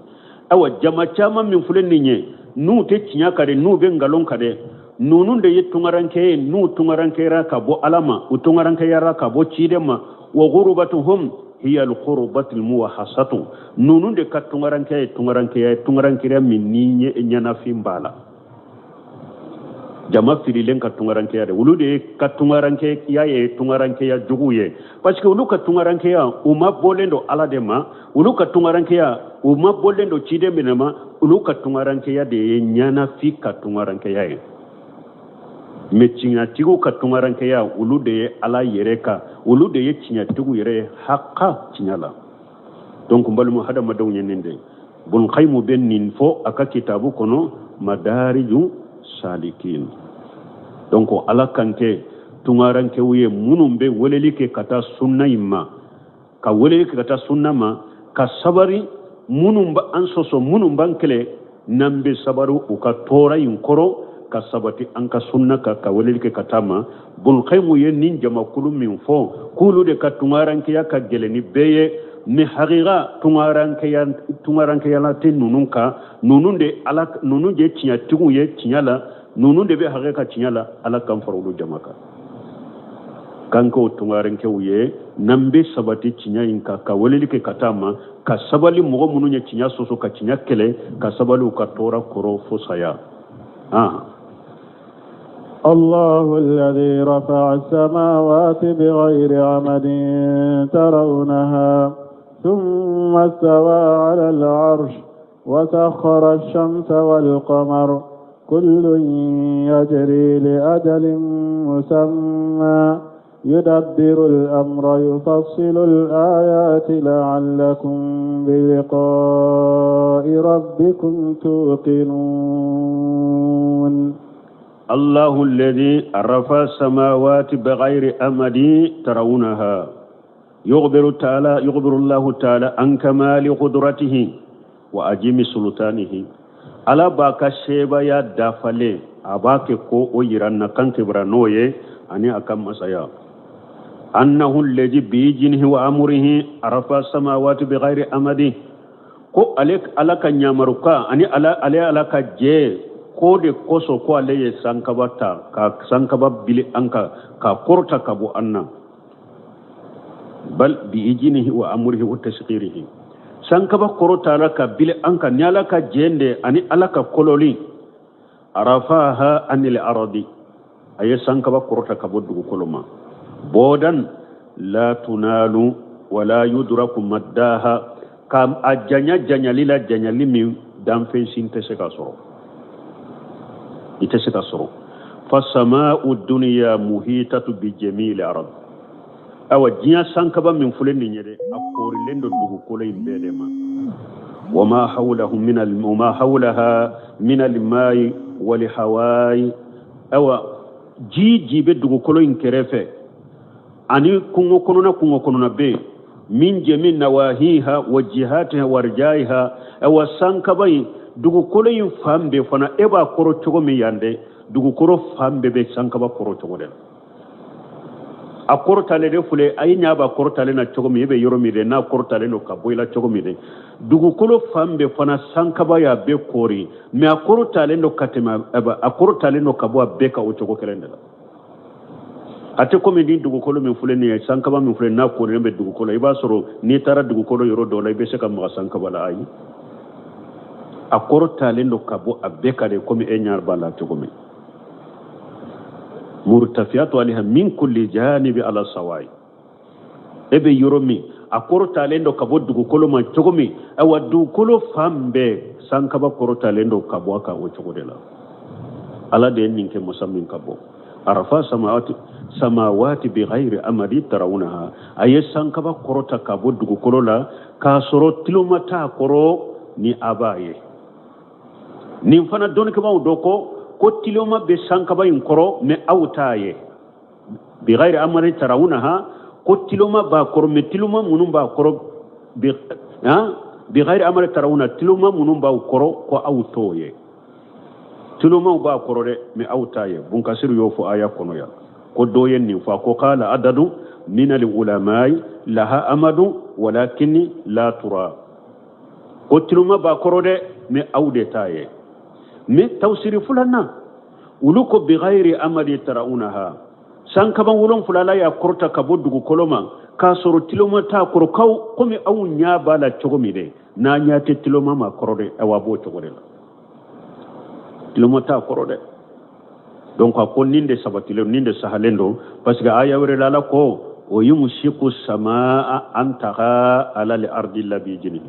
Awa jama caman min filɛ nin ye, n'u tɛ tiɲɛ kan dɛ, n'u bɛ nkalon kan dɛ, ninnu de ye tungaranke ye, n'u tungarankeyara ka bɔ Ala ma, u tungarankeyara ka bɔ ciden ma. Wa ghurubatuhum hiya alqurbatu almuwahhasatu, ninnu de ka tungarankeya ye tungarankeya ye, tungarankeya min ni ɲɛnafin b'a la. Jama fililen ka tungarankeya de, olu de ka tungarankeya ye tungarankeya jugu ye, parce que olu ka tungarankeya u ma bɔlen don Ala de ma, olu ka tungarankeya u ma bɔlen don ciden minɛ ma, olu ka tungarankeya de ye ɲɛnafin ka tungarankeya ye. Mais tiɲɛtigiw ka tungarankeya, olu de ye Ala yɛrɛ ka, olu de ye tiɲɛtigiw yɛrɛ ye haka tiɲɛ la. Donc n balima hadamadenw ye nin de ye. Bun Qayyim bɛ nin fɔ a ka kitabu kɔnɔ, Madariju Salikin. Donc Ala kan kɛ tungarankew ye minnu bɛ weleli kɛ ka taa sunna in ma, ka weleli kɛ ka taa sunna ma, ka sabari minnu b'an sɔsɔ, minnu b'an kɛlɛ, n'an bɛ sabari u ka tɔɔrɔ in kɔrɔ, ka sabati an ka sunna kan, ka weleli kɛ ka taa ma. Bun Qayyim ye nin jamakulu min fɔ, k'olu de ka tungarankeya ka gɛlɛn ni bɛɛ ye, mais hakika tungarankeya la tɛ ninnu kan. Ninnu de Ala, ninnu de ye tiɲɛtigiw ye tiɲɛ la, ninnu de bɛ hakɛ ka tiɲɛ la. Ala k'an fara olu jama kan, k'an k'o tungarankew ye, n'an bɛ sabati tiɲɛ in kan, ka weleli kɛ ka taa ma, ka sabali mɔgɔ minnu ye tiɲɛ sɔsɔ, ka tiɲɛ kɛlɛ, ka sabali u ka tɔɔrɔ kɔrɔ fo saya. الله الذي رفع السماوات بغير عمد ترونها ثم استوى على العرش وسخر الشمس والقمر كل يجري لأجل مسمى يدبر الأمر يفصل الآيات لعلكم بلقاء ربكم توقنون. الله الذي رفع السماوات بغير أمد ترونها. يخبر الله تعالى عن كمال قدرته وعظيم سلطانه. Ala b'a ka sebaaya dafalen a b'a kɛ ko o yira na kan kibara n'o ye ani a ka masaya. Annahu alladhi biiznihi wa amrihi rafa samawati bighairi amadi, ko ale Ala ka ɲamarukan ani ala ale Ala ka jɛ ko de kosɔn ko ale ye sankaba ta ka sankaba bili an kan ka kɔrɔta ka bɔ an na. Bal biiznihi wa amrihi wa tasghirihi, sankaba kɔrɔtara ka bili an kan ni Ala ka jɛ de ani Ala ka kololi. Arafaha anil aradi, a ye sankaba kɔrɔta ka bɔ dugukolo ma. Bɔdan la tunalu wala yudraku maddaha, ka a janya janyali la janyali min danfɛn si tɛ se ka sɔrɔ, i tɛ se ka sɔrɔ. Fasama'u dunya muhitatu bi jami'il arad, awa diɲɛ sankaba min filɛ nin ye dɛ, a koorilen don dugukolo in bɛɛ de ma. Wama hawlahu min al wama hawlaha min al ma'i wal hawai, awa ji bɛ dugukolo in kɛrɛfɛ ani kungo kɔnɔna bɛ yen min jami nawahiha wa jihatiha wa rijaiha. Awa sankaba in dugukolo in fan bɛɛ fana e b'a kɔrɔ cogo min yan dɛ, dugukolo fan bɛɛ bɛ sankaba kɔrɔ cogo de la. A kɔrɔtalen de filɛ, a ye ɲa b'a kɔrɔtalen na cogo min, e bɛ yɔrɔ min dɛ, n'a kɔrɔtalen don ka bɔ i la cogo min dɛ, dugukolo fan bɛɛ fana sankaba y'a bɛɛ koori, mais a kɔrɔtalen don ka tɛmɛ, a kɔrɔtalen don ka bɔ a bɛɛ kan o cogo kelen de la. A tɛ komi ni dugukolo min filɛ nin ye, sankaba min filɛ n'a koorilen bɛ dugukolo, i b'a sɔrɔ n'i taara dugukolo yɔrɔ dɔ la, i bɛ se ka maga sankaba la. Ayi, a kɔrɔtalen don ka bɔ a bɛɛ kan de, komi e ɲɛ b'a la cogo min. Murtafiyatu alayha min kulli janibi ala sawai, e bɛ yɔrɔ min, a kɔrɔtalen don ka bɔ dugukolo ma cogo min, ayiwa dugukolo fan bɛɛ sankaba kɔrɔtalen don ka bɔ a kan o cogo de la. Ala de ye nin kɛ masa min ka bɔ arafa samawati samawati bi ghairi amadi tarawunaha, a ye sankaba kɔrɔta ka bɔ dugukolo la k'a sɔrɔ tiloma t'a kɔrɔ ni a b'a ye. Nin fana dɔnnikɛbaaw dɔ ko ko tiloma bɛ sankaba in kɔrɔ, mais aw t'a ye. Bi ghairi amadi tarawunaha, ko tiloma b'a kɔrɔ, mais tiloma minnu b'a kɔrɔ, bi ghairi amadi tarawuna, tiloma minnu b'aw kɔrɔ, ko aw t'o ye. Tilomaw b'a kɔrɔ dɛ, mais aw t'a ye. Bunkasiru y'o fɔ aya kɔnɔ yan ko dɔ ye nin fɔ, a ko qala adadu min al ulamai laha amadu walakin la tura, ko tiloma b'a kɔrɔ dɛ, mais aw de t'a ye. Mais tafsiri filanan, olu ko bi ghairi amadi tarawunaha, sankaba 7 Ala y'a kɔrɔta ka bɔ dugukolo ma k'a sɔrɔ tiloma t'a kɔrɔ, k'aw komi aw ɲɛ b'a la cogo min dɛ, n'a ɲɛ tɛ tiloma ma kɔrɔ dɛ, awa b'o cogo de la, tiloma t'a kɔrɔ dɛ. Donc a ko nin de sabatilen, nin de sahalen don, parce que aya wɛrɛ la Ala ko o yumsiku samaa an taga ala li ardi la bi jini.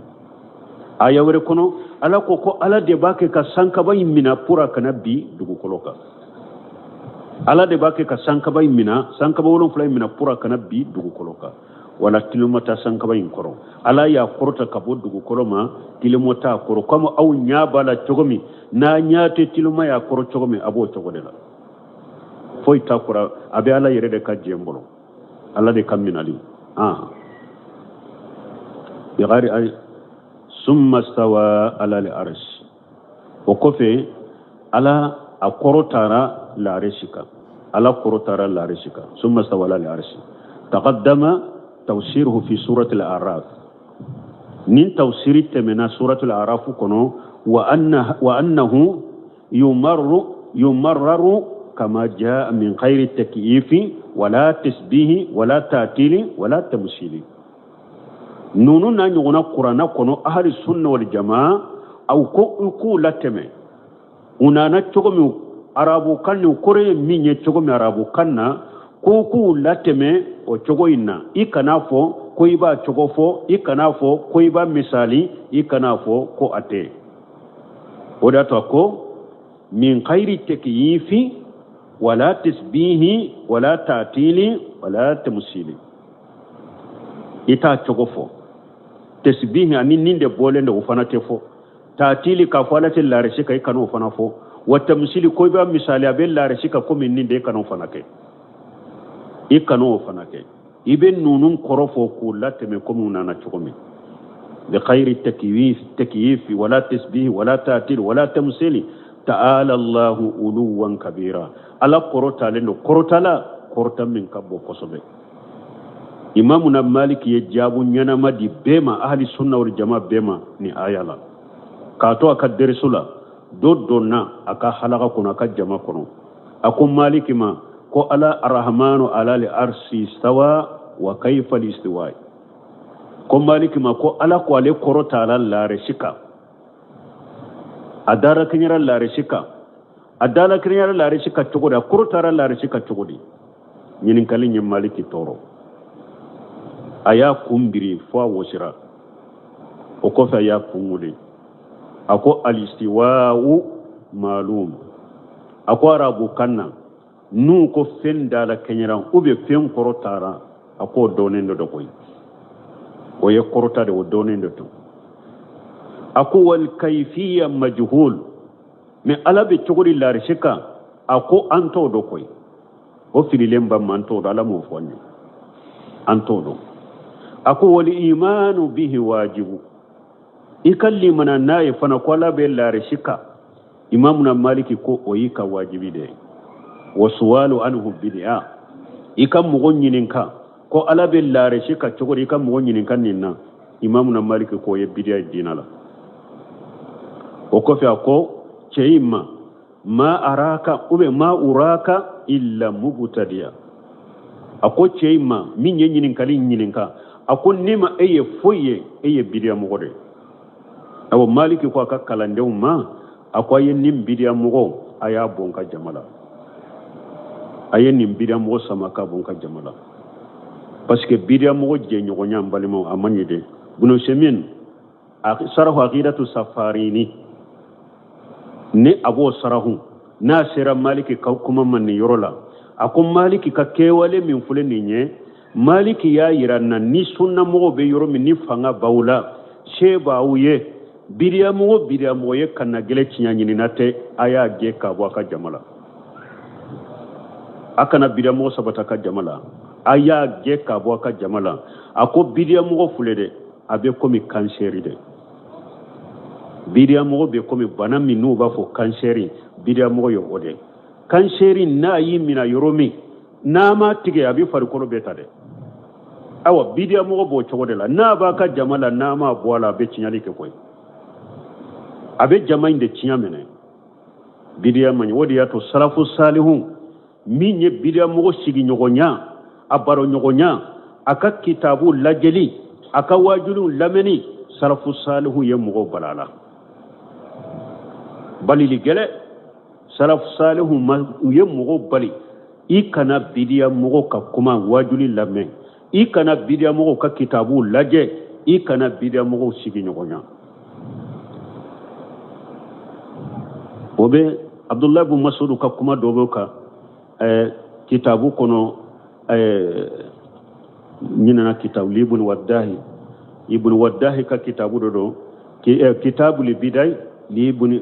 Aya wɛrɛ kɔnɔ Ala ko ko Ala de b'a kɛ ka sankaba in mina pour a kana bi dugukolo kan. Ala de b'a kɛ ka sankaba in mina, sankaba 7 in mina pour a kana bi dugukolo kan. Wala tiloma ta sankaba in kɔrɔ, Ala y'a kɔrɔta ka bɔ dugukolo ma, tiloma t'a kɔrɔ, komi aw ɲɛ b'a la cogo min, n'a ɲɛ tɛ tiloma y'a kɔrɔ cogo min, a b'o cogo de la. Foyi t'a kɔrɔ, a bɛ Ala yɛrɛ de ka jɛn bolo, Ala de ka minali. Bi ghairi ay summa stawa ala al-arsh, o kɔfɛ Ala a kɔrɔtara l'arshi kan, Ala kɔrɔtara l'arshi kan. Summa stawa ala al-arsh taqaddama tafsiruhu fi surati al-a'raf, nin tafsiri tɛmɛna surati al-a'raf kɔnɔ, wa anna wa annahu yumarru yumarraru kama jaa min ghairi takyifi wala tasbihi wala ta'tili wala tamsili. Nunu n'a ɲɔgɔnna kuranna kɔnɔ, ahli sunna wal jamaa aw ko u k'u latɛmɛ u nana cogo min arabukan ni kɔrɔ ye min ye cogo min arabukan na, ko k'u latɛmɛ o cogo in na. I kana fɔ ko i b'a cogo fɔ, i kana fɔ ko i b'a misali, i kana fɔ ko a tɛ. O de y'a to a ko min khayri takyifi wala tasbihi wala ta'tili wala tamsili. I t'a cogo fɔ, tasbihi ani nin de bɔlen don o fana tɛ fɔ, ta'tili k'a fɔ Ala tɛ larisi kan, i kana o fana fɔ, wa tamsili ko i b'a misali a bɛ larisi kan komi nin de, i kana o fana kɛ, i kana o fana kɛ. I bɛ ninnu kɔrɔ fɔ k'u latɛmɛ komi u nana cogo min. Bi khayri takyifi wala tasbihi wala ta'tili wala tamsili ta'ala Allahu uluwan kabira. Ala kɔrɔtalen don, kɔrɔtala kɔrɔta min ka bon kosɛbɛ. Imamu na Maliki ye jaabu ɲɛnama di bɛɛ ma, ahli sunna wal jama bɛɛ ma ni aya la. K'a to a ka derisu la, dɔ donna a ka halaka kɔnɔ, a ka jama kɔnɔ, a ko Maliki ma ko Ala arahmanu ala li arsi istawa wa kayfa li istiwa. Ko Maliki ma ko Ala ko ale kɔrɔtala larisi kan, a dara kɛɲɛra larisi kan, a dala kɛɲɛra larisi kan cogo di, a kɔrɔtara larisi kan cogo di? Ɲininkali ye Maliki tɔɔrɔ, a y'a kun biri fo a wɔsira. O kɔfɛ a y'a kun wuli, a ko alistiwa'u maalum. A ko arabukan na n'u ko fɛn dala kɛɲɛra ou bien fɛn kɔrɔtara, a k'o dɔnnen dɔ koyi, o ye kɔrɔta de, o dɔnnen dɔ to. A ko wal kayfiya majhul, mais Ala bɛ cogo di larisi kan, a ko an t'o dɔn koyi, o fililen ba ma, an t'o dɔn, Ala m'o fɔ an ye, an t'o dɔn. A ko wal imanu bihi wajibu, i ka limana n'a ye fana ko Ala bɛ larisi kan, Imamuna Maliki ko o y'i ka wajibi de ye. Wa suwalu anhu bid'a, I ka mɔgɔ ɲininka ko Ala bɛ laarisi kan cogo di, i ka mɔgɔ ɲininka nin na, Imamuna Maliki k'o ye bidiya ye diina la. O kɔfɛ a ko cɛ in ma, ma araka ou bien ma uraka illa mubtadiya. A ko cɛ in ma min ye ɲininkali ɲininka, a ko ne ma e ye foyi ye, e ye bidiya mɔgɔ de ye. Awa Maliki ko a ka kalandenw ma, a ko a ye nin bidiya mɔgɔ a y'a bɔ n ka jama la, a ye nin bidiya mɔgɔ sama ka bɔ n ka jama la, parce que bidiya mɔgɔ jɛɲɔgɔnya n balimaw a man ɲi dɛ. Bunu Semin sarahu akidatu safarini ni a b'o sarahu n'a sera Maliki ka kuma ma nin yɔrɔ la, a ko Maliki ka kɛwale min filɛ nin ye, Maliki y'a yira na ni sunnamɔgɔw bɛ yɔrɔ min ni fanga b'aw la, se b'aw ye, bidiyamɔgɔ bidiyamɔgɔ ye kana gɛlɛ tiɲɛ ɲinina tɛ, a y'a gɛn ka bɔ a ka jama la. A kana bidiyamɔgɔ sabata ka jama la, a y'a gɛn ka bɔ a ka jama la. A ko bidiyamɔgɔ filɛ dɛ, a bɛ komi kansɛri dɛ. Bidiyamɔgɔ bɛ komi bana min n'u b'a fɔ kansɛri, bidiyamɔgɔ ye o de. Kansɛri n'a y'i minɛ yɔrɔ min, n'a ma tigɛ a bɛ farikolo bɛɛ ta dɛ. Awa bidiyamɔgɔ b'o cogo de la, n'a b'a ka jama la, n'a ma bɔ a la, a bɛ tiɲɛli kɛ koyi, a bɛ jama in de tiɲɛ minɛ. Bidiya man ɲi. O de y'a to salafu salihu min ye bidiyamɔgɔ sigiɲɔgɔnya, a baroɲɔgɔnya, a ka kitabu lajɛli, a ka waajuliw lamɛnni, salafu salihu ye mɔgɔw bala la balili gɛlɛ. Salafu salihu ma u ye mɔgɔw bali, i kana bidiyamɔgɔ ka kuma waajuli lamɛn, i kana bidiyamɔgɔw ka kitabu lajɛ, i kana bidiyamɔgɔw sigi ɲɔgɔnya. O bɛ Abdulayi bun Masudu ka kuma dɔ bɛ ka kitabu kɔnɔ, ɲinana kitabu li ibn Wadahi, ibn Wadahi ka kitabu dɔ don, kitabu li bidayi li ibn,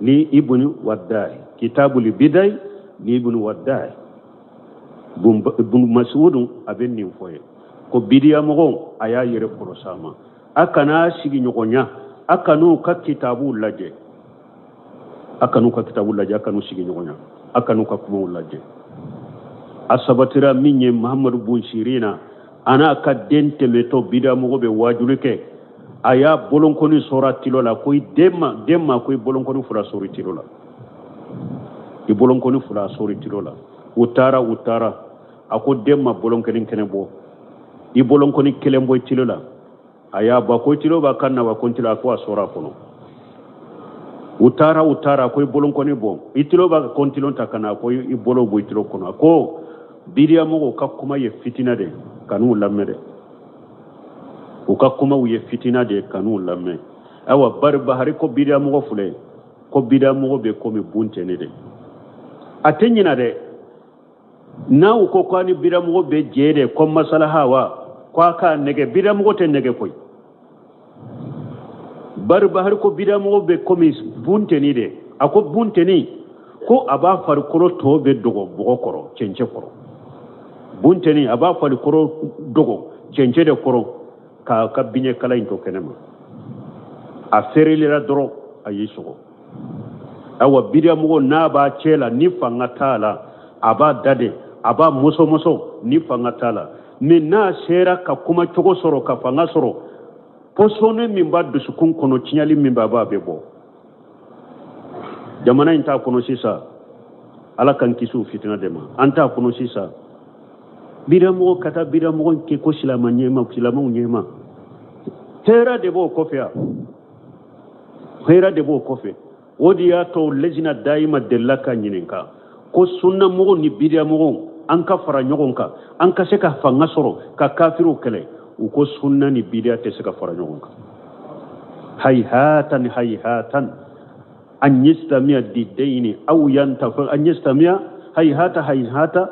li ibn Wadahi, kitabu li bidayi li ibn Wadahi. Bun Masudu a bɛ nin fɔ ye ko bidiyamɔgɔw a y'a yɛrɛ kɔlɔsi a ma, a kana sigi ɲɔgɔnya, a kan'u ka kitabu lajɛ, a kan'u ka kitabu lajɛ, a kan'u sigi ɲɔgɔnya, a kan'u ka kumaw lajɛ. A sabatira min ye Muhammadu bun Sirina a n'a ka den tɛmɛtɔ bidiyamɔgɔ bɛ waajuli kɛ, a y'a bolonkɔni sɔrɔ tilo la, ko i den ma, den ma ko i bolonkɔni fila sɔrɔ tilo la, i bolonkɔni fila sɔrɔ tilo la. U taara, u taara, a ko den ma bolonkɔni kelen bɔ, i bolonkɔni kelen bɔ i tilo la. A y'a bɔ, a ko i tilo b'a kan na wa? Ko n tilo, a ko a sɔrɔ a kɔnɔ. U taara, u taara, a ko i bolonkɔni bɔ, i tilo b'a ko n tilo ta ka na, a ko i bolo bɔ i tilo kɔnɔ. A ko bidiyamɔgɔw ka kuma ye fitina de, kan'u lamɛn dɛ. U ka kumaw ye fitina de, kan'u lamɛn. Ayiwa bari Bahari ko bidiyamɔgɔ filɛ, ko bidiyamɔgɔ bɛ komi buntɛni de, a tɛ ɲina dɛ. N'aw ko ko a ni bidiyamɔgɔ bɛ jɛ de, ko masalaha wa, ko a k'a nɛgɛ, bidiyamɔgɔ tɛ nɛgɛ koyi. Bari Bahari ko bidiyamɔgɔ bɛ komi buntɛni de, a ko buntɛni ko a b'a farikolo tɔ bɛ dogo bɔgɔ kɔrɔ, cɛncɛn kɔrɔ. Buntɛni a b'a farikolo dogo cɛncɛn de kɔrɔ k'a ka biɲɛkala in to kɛnɛ ma. A feerelila dɔrɔn a y'i sɔgɔ. Ayiwa bidiyamɔgɔ n'a b'a cɛ la ni fanga t'a la, a b'a da de, a b'a mɔsɔmɔsɔ ni fanga t'a la. Mais n'a sera ka kuma cogo sɔrɔ, ka fanga sɔrɔ, pɔsɔni min b'a dusukun kɔnɔ, tiɲɛli min b'a b'a bɛ bɔ. Jamana in t'a kɔnɔ sisan, Ala k'an kisi o fitina de ma. An t'a kɔnɔ sisan. Bidiyamɔgɔ ka taa bidiyamɔgɔ kɛ ko silamɛ ɲɛma, silamɛw ɲɛma. Hɛrɛ de b'o kɔfɛ yan. Hɛrɛ de b'o kɔfɛ. O de y'a to lajina dayima delila ka ɲininka ko sunnamɔgɔw ni bidiyamɔgɔw an ka fara ɲɔgɔn kan, an ka se ka fanga sɔrɔ ka kafiriw kɛlɛ. U ko sunna ni bidiya tɛ se ka fara ɲɔgɔn kan. Hayhatan hayhatan an yastamiya didayini aw yantafi an yastamiya hayhata hayhata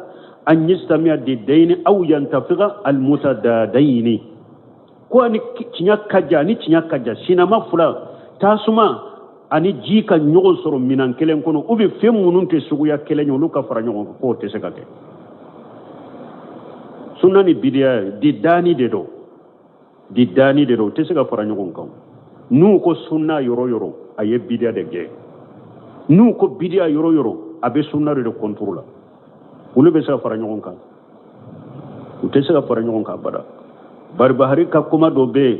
an yastamiya didayini aw yantafiga almutadadayini. Ko ani tiɲɛ ka jan, ani tiɲɛ ka jan, sinama fila tasuma ani ji ka ɲɔgɔn sɔrɔ minan kelen kɔnɔ, u bɛ fɛn minnu tɛ suguya kelen ye, olu ka fara ɲɔgɔn kan, k'o tɛ se ka kɛ. Sunna ni bidiya didani de don, didani de don, u tɛ se ka fara ɲɔgɔn kan. N'u ko sunna yɔrɔ yɔrɔ, a ye bidiya de gɛn. N'u ko bidiya yɔrɔ yɔrɔ, a bɛ sunna de kɔntoro la. Olu bɛ se ka fara ɲɔgɔn kan. U tɛ se ka fara ɲɔgɔn kan abada. Baribahari ka kuma dɔ bɛ yen,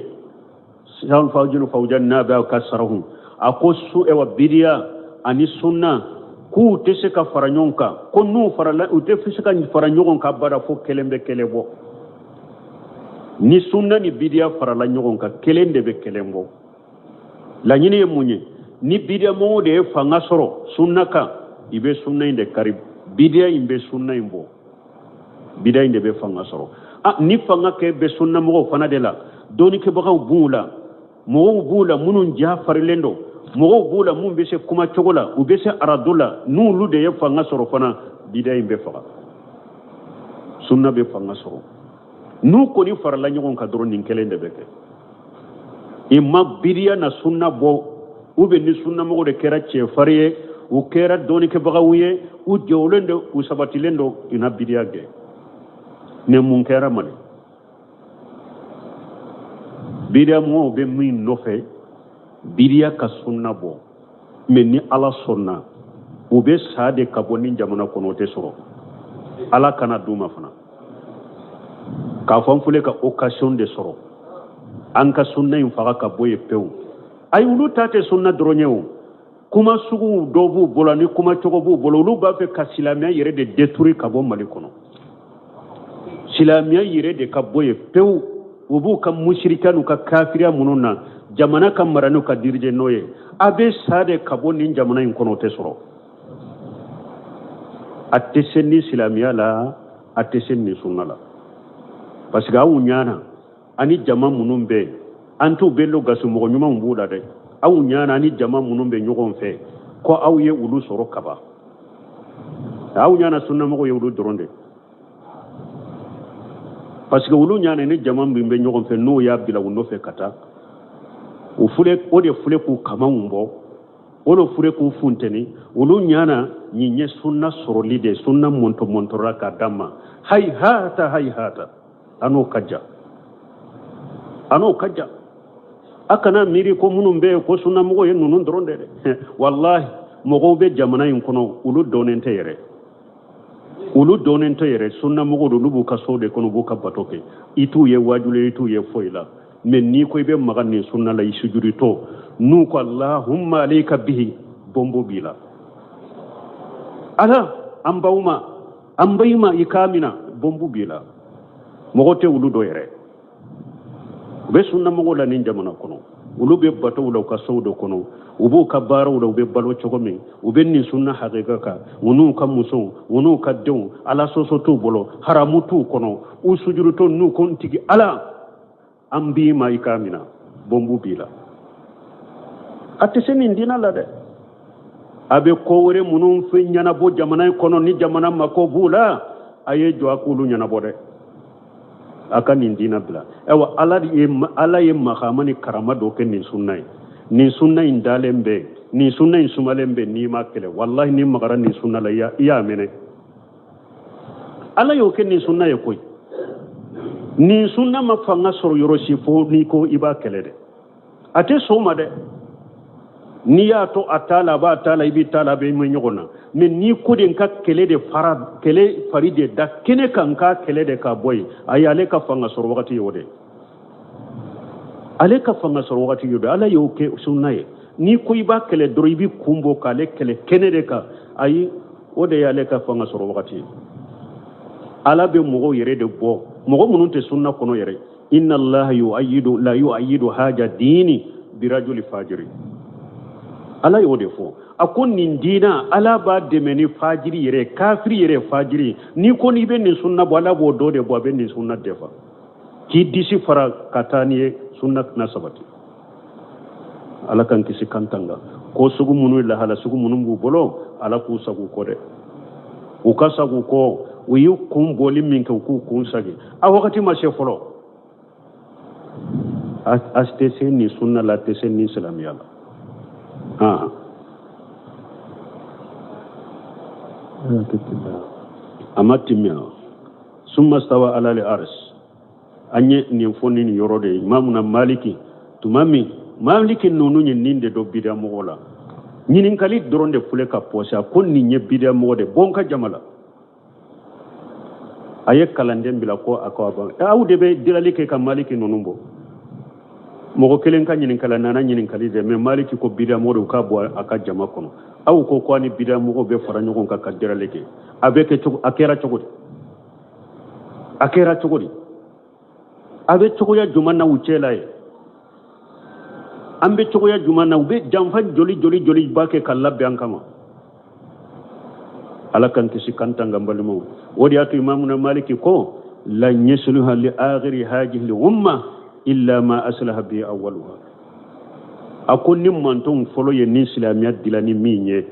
Sahul Fawjul Fawjan n'a bɛ ka sarahu, a ko su ewa bidiya ani sunna k'u tɛ se ka fara ɲɔgɔn kan, ko n'u farala u tɛ se ka fara ɲɔgɔn kan abada fo kelen bɛ kelen bɔ. Ni sunna ni bidiya farala ɲɔgɔn kan, kelen de bɛ kelen bɔ. Laɲini ye mun ye? Ni bidiya mɔgɔw de ye fanga sɔrɔ sunna kan, i bɛ sunna in de kari, bidiya in bɛ sunna in bɔ, bidiya in de bɛ fanga sɔrɔ. Ah, ni fanga kɛ bɛ sunna mɔgɔw fana de la, dɔnnikɛbagaw b'u la, mɔgɔw b'u la minnu ja farilen don, mɔgɔw b'u la minnu bɛ se kuma cogo la, u bɛ se arado la, n'olu de ye fanga sɔrɔ fana, bidiya in bɛ faga, sunna bɛ fanga sɔrɔ. N'u kɔni farala ɲɔgɔn kan dɔrɔn, nin kelen de bɛ kɛ. I ma bidiya na sunna bɔ, ou bien ni sunnamɔgɔw de kɛra cɛfarin ye, u kɛra dɔnnikɛbagaw ye, u jɔlen don, u sabatilen don, i na bidiya gɛn. Ni mun kɛra Mali? Bidiya mɔgɔw bɛ min nɔfɛ, bidiya ka sunna bɔ. Mais ni Ala sɔnna, u bɛ sa de ka bɔ ni jamana kɔnɔ, o tɛ sɔrɔ. Ala kana d'u ma fana k'a fɔ an filɛ ka occasion de sɔrɔ an ka sunna in faga ka bɔ yen pewu. Ayi, olu ta tɛ sunna dɔrɔn ye o. Kuma sugu dɔw b'u bolo ani kuma cogo b'u bolo, olu b'a fɛ ka silamɛya yɛrɛ de détruire ka bɔ Mali kɔnɔ, silamɛya yɛrɛ de ka bɔ yen pewu. U b'u ka musirika n'u ka kafiriya minnu na, jamana ka mara n'u ka dirige n'o ye, a bɛ sa de ka bɔ nin jamana in kɔnɔ, o tɛ sɔrɔ. A tɛ se ni silamɛya la, a tɛ se ni sunna la, parce que aw ɲana ani jama minnu bɛ yen, an t'u bɛ lo gasi, mɔgɔ ɲumanw b'u la dɛ. Aw ɲana ani jama minnu bɛ ɲɔgɔn fɛ, ko aw ye olu sɔrɔ kaban, aw ɲana sunnamɔgɔw ye olu dɔrɔn de, parce que olu ɲana ni jama min bɛ ɲɔgɔn fɛ, n'o y'a bila u nɔfɛ ka taa, o filɛ, o de filɛ k'u kamanw bɔ, o de filɛ k'u funteni. Olu ɲana nin ye sunna sɔrɔli de, sunna mɔntɔ mɔntɔra k'a d'an ma. Hayihata hayihata, a n'o ka jan, a n'o ka jan. A kana miiri ko minnu bɛ yen ko sunnamɔgɔw ye ninnu dɔrɔn de dɛ. Walahi, mɔgɔw bɛ jamana in kɔnɔ, olu dɔnnen tɛ yɛrɛ, olu dɔnnen tɛ yɛrɛ. Sunnamɔgɔw don, olu b'u ka so de kɔnɔ, u b'u ka bato kɛ, i t'u ye waajuli, i t'u ye foyi la. Mais n'i ko i bɛ maga nin sunna la, i sujuditɔ, n'u ko Allahumma alayka bihi, bɔnbɔ b'i la. Ala an baw ma, an bayi ma, i k'a mina, bɔnbɔ b'i la. Mɔgɔ tɛ olu dɔ yɛrɛ. U bɛ sunnamɔgɔw la nin jamana kɔnɔ, olu bɛ batow la u ka sow de kɔnɔ, u b'u ka baaraw la, u bɛ balo cogo min, u bɛ nin sunna hakika kan, u n'u ka musow, u n'u ka denw, ala sɔsɔ t'u bolo, haramu t'u kɔnɔ. U sujudutɔ, n'u ko n tigi ala an b'i ma, i k'a mina, bɔnbu b'i la. A tɛ se nin diinɛ la dɛ. A bɛ ko wɛrɛ minnu fɛn ɲɛnabɔ jamana in kɔnɔ, ni jamana mako b'u la, a ye jɔ a k'olu ɲɛnabɔ dɛ. A ka nin diinɛ bila. Ayiwa, ala ye makama ni karama dɔ kɛ nin sunna ye. Nin sunna in dalen bɛ, nin sunna in sumalen bɛ, n'i ma kɛlɛ, walahi, n'i magara nin sunna la, i y'a minɛ. Ala y'o kɛ nin sunna ye koyi. Nin sunna ma fanga sɔrɔ yɔrɔ si fo n'i ko i b'a kɛlɛ dɛ. A tɛ sɔn o ma dɛ. N'i y'a to a t'a la, a b'a t'a la, i b'i t'a la, a bɛ mɛn ɲɔgɔn na. Mais n'i ko de n ka kɛlɛ de fara, kɛlɛ fari de da kɛnɛ kan, n k'a kɛlɛ de k'a bɔ yen, ayi, ale ka fanga sɔrɔ wagati ye o de. Ale ka fanga sɔrɔ wagati ye o de. Ala y'o kɛ sunna ye. N'i ko i b'a kɛlɛ dɔrɔn, i b'i kun bɔ k'ale kɛlɛ kɛnɛ de kan, ayi, o de y'ale ka fanga sɔrɔ wagati ye. Ala bɛ mɔgɔw yɛrɛ de bɔ, mɔgɔ minnu tɛ sunna kɔnɔ yɛrɛ. Inna allaha yu'ayyidu la yu'ayyidu haja dini birajuli fajiri. Ala y'o de fɔ, a ko nin diina, ala b'a dɛmɛ ni fajiri yɛrɛ, kafiri yɛrɛ fajiri. N'i ko n'i bɛ nin sunna bɔ, ala b'o dɔ de bɔ, a bɛ nin sunna defa k'i disi fara ka taa n'i ye, sunna tɛna sabati. Ala k'an kisi k'an tanga ko sugu minnu, lahala sugu minnu b'u bolo, ala k'u sago kɔ dɛ, u ka sago kɔ. U y'u kun bɔli min kɛ, u k'u kun sagi, a wagati ma se fɔlɔ. A tɛ se nin sunna la, a tɛ se nin silamɛya la. A ma timiya. Summa stawa ala al ars. An ye nin fɔ nin yɔrɔ de ye. Imamuna Maliki, tuma min Maliki ninnu ye nin de dɔn bidiya mɔgɔ la, ɲininkali dɔrɔn de filɛ ka pɔsi, a ko nin ye bidiya mɔgɔ de bɔ n ka jama la. A ye kalanden bila ko a ko a ban. Aw de bɛ dilali kɛ ka Maliki ninnu bɔ. Mɔgɔ kelen ka ɲininkali nana ɲininkali dɛ, mais Maliki ko bidamɔgɔ de k'a bɔ a ka jama kɔnɔ. Aw ko ko a ni bidamɔgɔw bɛ fara ɲɔgɔn kan ka dilali kɛ. A bɛ kɛ cogo, a kɛra cogo di? A kɛra cogo di? A bɛ cogoya jumɛn na u cɛ la ye? An bɛ cogoya jumɛn na? U bɛ janfa joli joli joli ba kɛ ka labɛn an kama. Ala k'an kisi k'an tanga n balimaw. O de y'a to Imamuna Maliki ko lan yasluha li akhiri hajihi l umma illa ma aslaha bi awwaluha. A ko ni mantonw fɔlɔ ye ni silamɛya dilan ni min ye,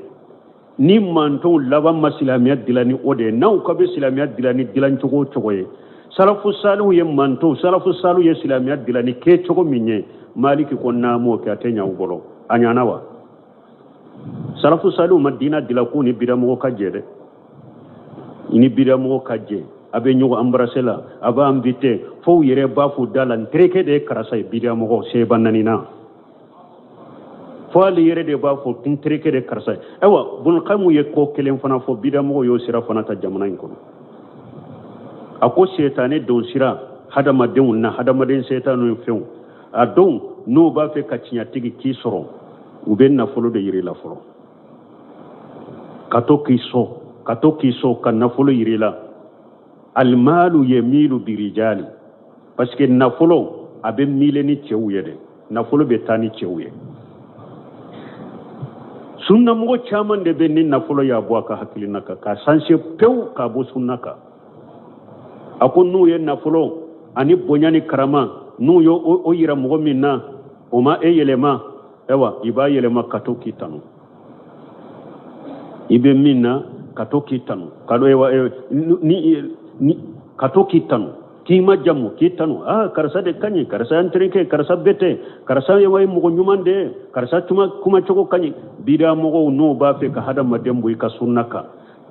ni mantonw laban ma silamɛya dilan ni o de ye, n'aw ka bɛ silamɛya dilan ni dilan cogo o cogo ye, salafu salihu ye mantonw, salafu salihu ye silamɛya dilan ni kɛ cogo min ye, Maliki ko n'a m'o kɛ a tɛ ɲɛ aw bolo. A ɲana wa? Salafu salihu ma diina dilan k'u ni bidamɔgɔ ka jɛ dɛ. I ni bidamɔgɔ ka jɛ, a bɛ ɲɔgɔn embrasser la, a b'a invité, fo u yɛrɛ b'a fɔ da la, n terikɛ de ye karisa ye, bidamɔgɔ seba naani na. Fo ale yɛrɛ de b'a fɔ n terikɛ de karisa ye. Ayiwa, Bunukaimu ye ko kelen fana fɔ, bidamɔgɔ y'o sira fana ta jamana in kɔnɔ. A ko setane don sira hadamadenw na, hadamaden setane fɛnw a don n'u b'a fɛ ka tiɲɛtigi k'i sɔrɔ, u bɛ nafolo de yir'i la fɔlɔ, ka to k'i sɔn, ka to k'i sɔn ka nafolo yir'i la. Alimalu yemilu birijali, parce que nafolo a bɛ mile ni cɛw ye dɛ, nafolo bɛ taa ni cɛw ye. Sunnamɔgɔ caman de bɛ ni nafolo y'a bɔ a ka hakilina kan k'a sanse pewu k'a bɔ sunna kan. A ko n'u ye nafolo ani bonya ni karama n'u ye o yira mɔgɔ min na, o ma e yɛlɛma, ayiwa i b'a yɛlɛma ka to k'i tanu. I bɛ min na ka to k'i tanu, ka ayiwa, ni, ni, ka to k'i tanu, k'i ma jamu k'i tanu. Ah, karisa de ka ɲi, karisa y'an terikɛ, karisa bɛ ten, karisa ye mɔgɔ ɲuman de ye, karisa kuma cogo ka ɲi. Bida mɔgɔw n'u b'a fɛ ka hadamaden bɔ i ka sunna kan,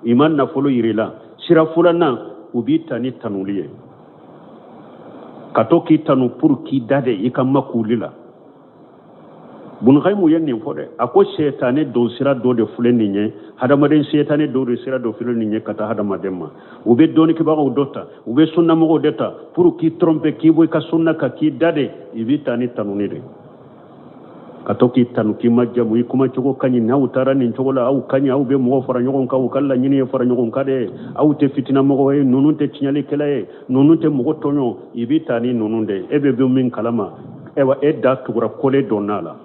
i ma nafolo yir'i la, sira filanan u b'i ta ni tanuli ye, ka to k'i tanu pour k'i da de i ka makuli la. Bunukaimu ye nin fɔ dɛ, a ko setane don sira dɔ de filɛ nin ye, hadamaden setane dɔ de sira dɔ filɛ nin ye ka taa hadamaden ma. U bɛ dɔnnikɛbagaw dɔ ta, u bɛ sunnamɔgɔw de ta pour k'i tromper, k'i bɔ i ka sunna kan, k'i da de, i b'i ta ni tanuni de, ka to k'i tanu, k'i ma jamu, i kuma cogo ka ɲi, n'aw taara nin cogo la aw ka ɲi, aw bɛ mɔgɔ fara ɲɔgɔn kan, u ka laɲini ye fara ɲɔgɔn kan dɛ, aw tɛ fitinamɔgɔ ye, ninnu tɛ tiɲɛlikɛla ye, ninnu tɛ mɔgɔ tɔɲɔ, i b'i ta ni ninnu de, e bɛ bɔ min kalama, ayiwa e da tugura kole donna la.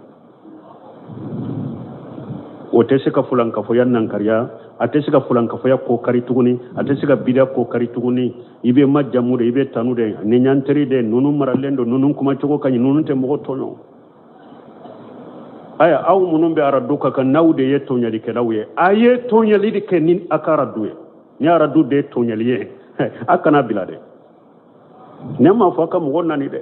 O tɛ se ka fulankafoya nankariya, a tɛ se ka fulankafoya ko kari tuguni, a tɛ se ka bida ko kari tuguni. I bɛ ma jamu de, i bɛ tanu de, ni ɲan teri de, ninnu maralen don, ninnu kuma cogo ka ɲi, ninnu tɛ mɔgɔ tɔɲɔ. Aya, aw minnu bɛ aradu ka kan, n'aw de ye tɔɲɔlikɛlaw ye, a ye tɔɲɔli de kɛ ni a ka aradu ye. Ni aradu de ye tɔɲɔli ye, a kana bila dɛ. Ne m'a fɔ a ka mɔgɔ nani dɛ,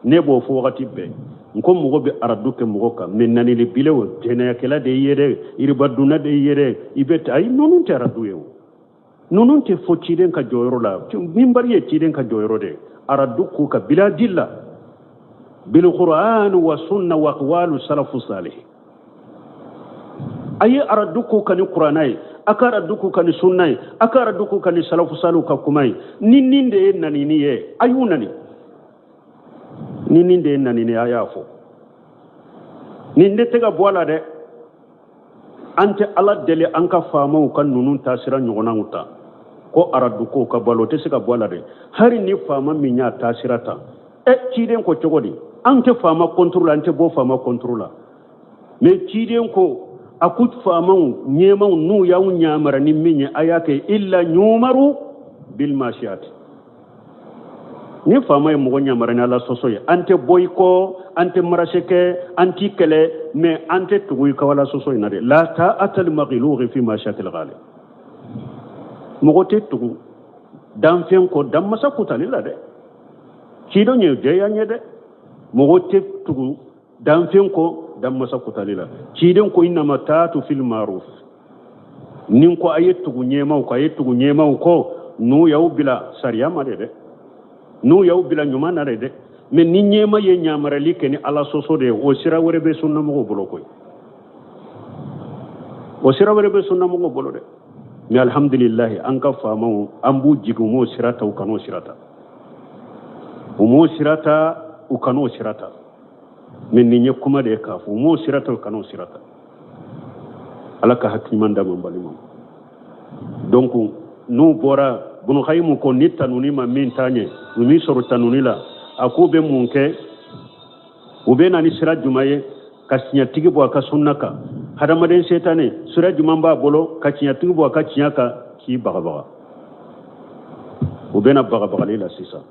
ne b'o fɔ wagati bɛɛ, n ko mɔgɔ bɛ aradu kɛ mɔgɔ kan, mɛ nanili bilenw jɛnɛyakɛla de ye dɛ, iribadunna de ye dɛ, i bɛ ayi, ninnu tɛ aradu ye o, ninnu tɛ fɔ ciden ka jɔyɔrɔ la. Minbari ye ciden ka jɔyɔrɔ de, aradu k'u ka biladila bilquran wa sunna wa aqwalu salafu salih. A ye aradu k'u ka ni kuranna ye, a ka aradu k'u ka ni sunna ye, a ka aradu k'u ka ni salafu salihu ka kuma ye. Ni nin de ye nanini ye, a y'u nani. Ni nin de ye nanini ye, a y'a fɔ. Nin de tɛ ka bɔ a la dɛ. An tɛ Ala deli an ka faamaw ka ninnu taasira ɲɔgɔnnaw ta ko aradu kow ka bɔ a la, o tɛ se ka bɔ a la dɛ. Hali ni faama min y'a taasira ta, ciden ko cogo di? An tɛ faama contre la, an tɛ bɔ faama contre la, mais ciden ko a ko faamaw ɲɛmaw n'u y'aw ɲamara ni min ye, a y'a kɛ, illa ɲumaru bil masiyati. Ni faama ye mɔgɔ ɲamara ni Ala sɔsɔ ye, an tɛ bɔ i kɔ, an tɛ marase kɛ, an t'i kɛlɛ, mais an tɛ tugu i ka Ala sɔsɔ in na dɛ. La ta'ata li makhluqin fi ma'siyatil khaliq. Mɔgɔ tɛ tugu danfɛn kɔ danmasa kutali la dɛ. Cidenw ye jɛya ɲɛ dɛ. Mɔgɔ tɛ tugu danfɛn kɔ danmasa kutali la. Ciden ko innama ta'atu fil ma'ruf. Ni ko a ye tugu ɲɛmaw kɔ, a ye tugu ɲɛmaw kɔ, n'u y'aw bila sariya ma de dɛ, n'u y'aw bila ɲuman na de dɛ. Mais ni ɲɛma ye ɲamarali kɛ ni Ala sɔsɔ de ye, o sira wɛrɛ bɛ sunnamɔgɔw bolo koyi, o sira wɛrɛ bɛ sunnamɔgɔw bolo dɛ. Mais alhamdulilahi, an ka faamaw, an b'u jigi, u m'o sira ta, u kan'o sira ta, u m'o sira ta, u kan'o sira ta. Mais nin ye kuma de ye k'a fɔ, u m'o sira ta, u kan'o sira ta. Ala ka hakili ɲuman d'an ma, balimaw. Donc n'u bɔra Bunu Kayimu ko ni tanuni ma min taa ɲɛ, u min sɔrɔ tanuni la, a k'u bɛ mun kɛ? U bɛ na ni sira jumɛn ye ka tiɲɛtigi bɔ a ka sunna kan? Hadamaden setane, sira jumɛn b'a bolo ka tiɲɛtigi bɔ a ka tiɲɛ kan? K'i bagabaga. U bɛna bagabagali la sisan.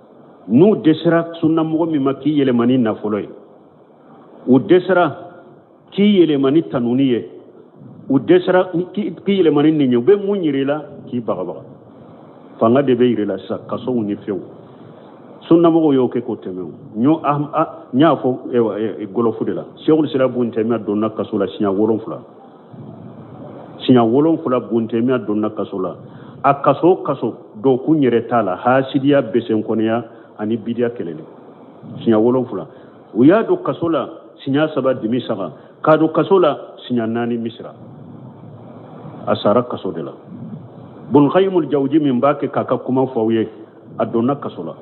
N'u dɛsɛra sunnamɔgɔ min ma k'i yɛlɛma ni nafolo ye, u dɛsɛra k'i yɛlɛma ni tanuni ye, u dɛsɛra k'i yɛlɛma ni nin ye, u bɛ mun yir'i la? K'i bagabaga. Fanga de bɛ yir'i la sisan, kasow ni fɛnw. Sunnamɔgɔw y'o kɛ k'o tɛmɛ. O n y'a fɔ gɔlɔfu de la, Sɛkul Islam Bun Taymiya donna kaso la siɲɛ 7. Siɲɛ 7 Bun Taymiya donna kaso la. A kaso o kaso dɔw yɛrɛ t'a la, hasidiya, besenkɔniya ani bidiya kɛlɛli. Siɲɛ 7 u y'a don kaso la, siɲɛ 3 Dimisaga, k'a don kaso la siɲɛ 4 Misira. A sara kaso de la. Bun Kayimul Jawji min b'a kɛ k'a ka kuma fɔ aw ye, a donna kaso la.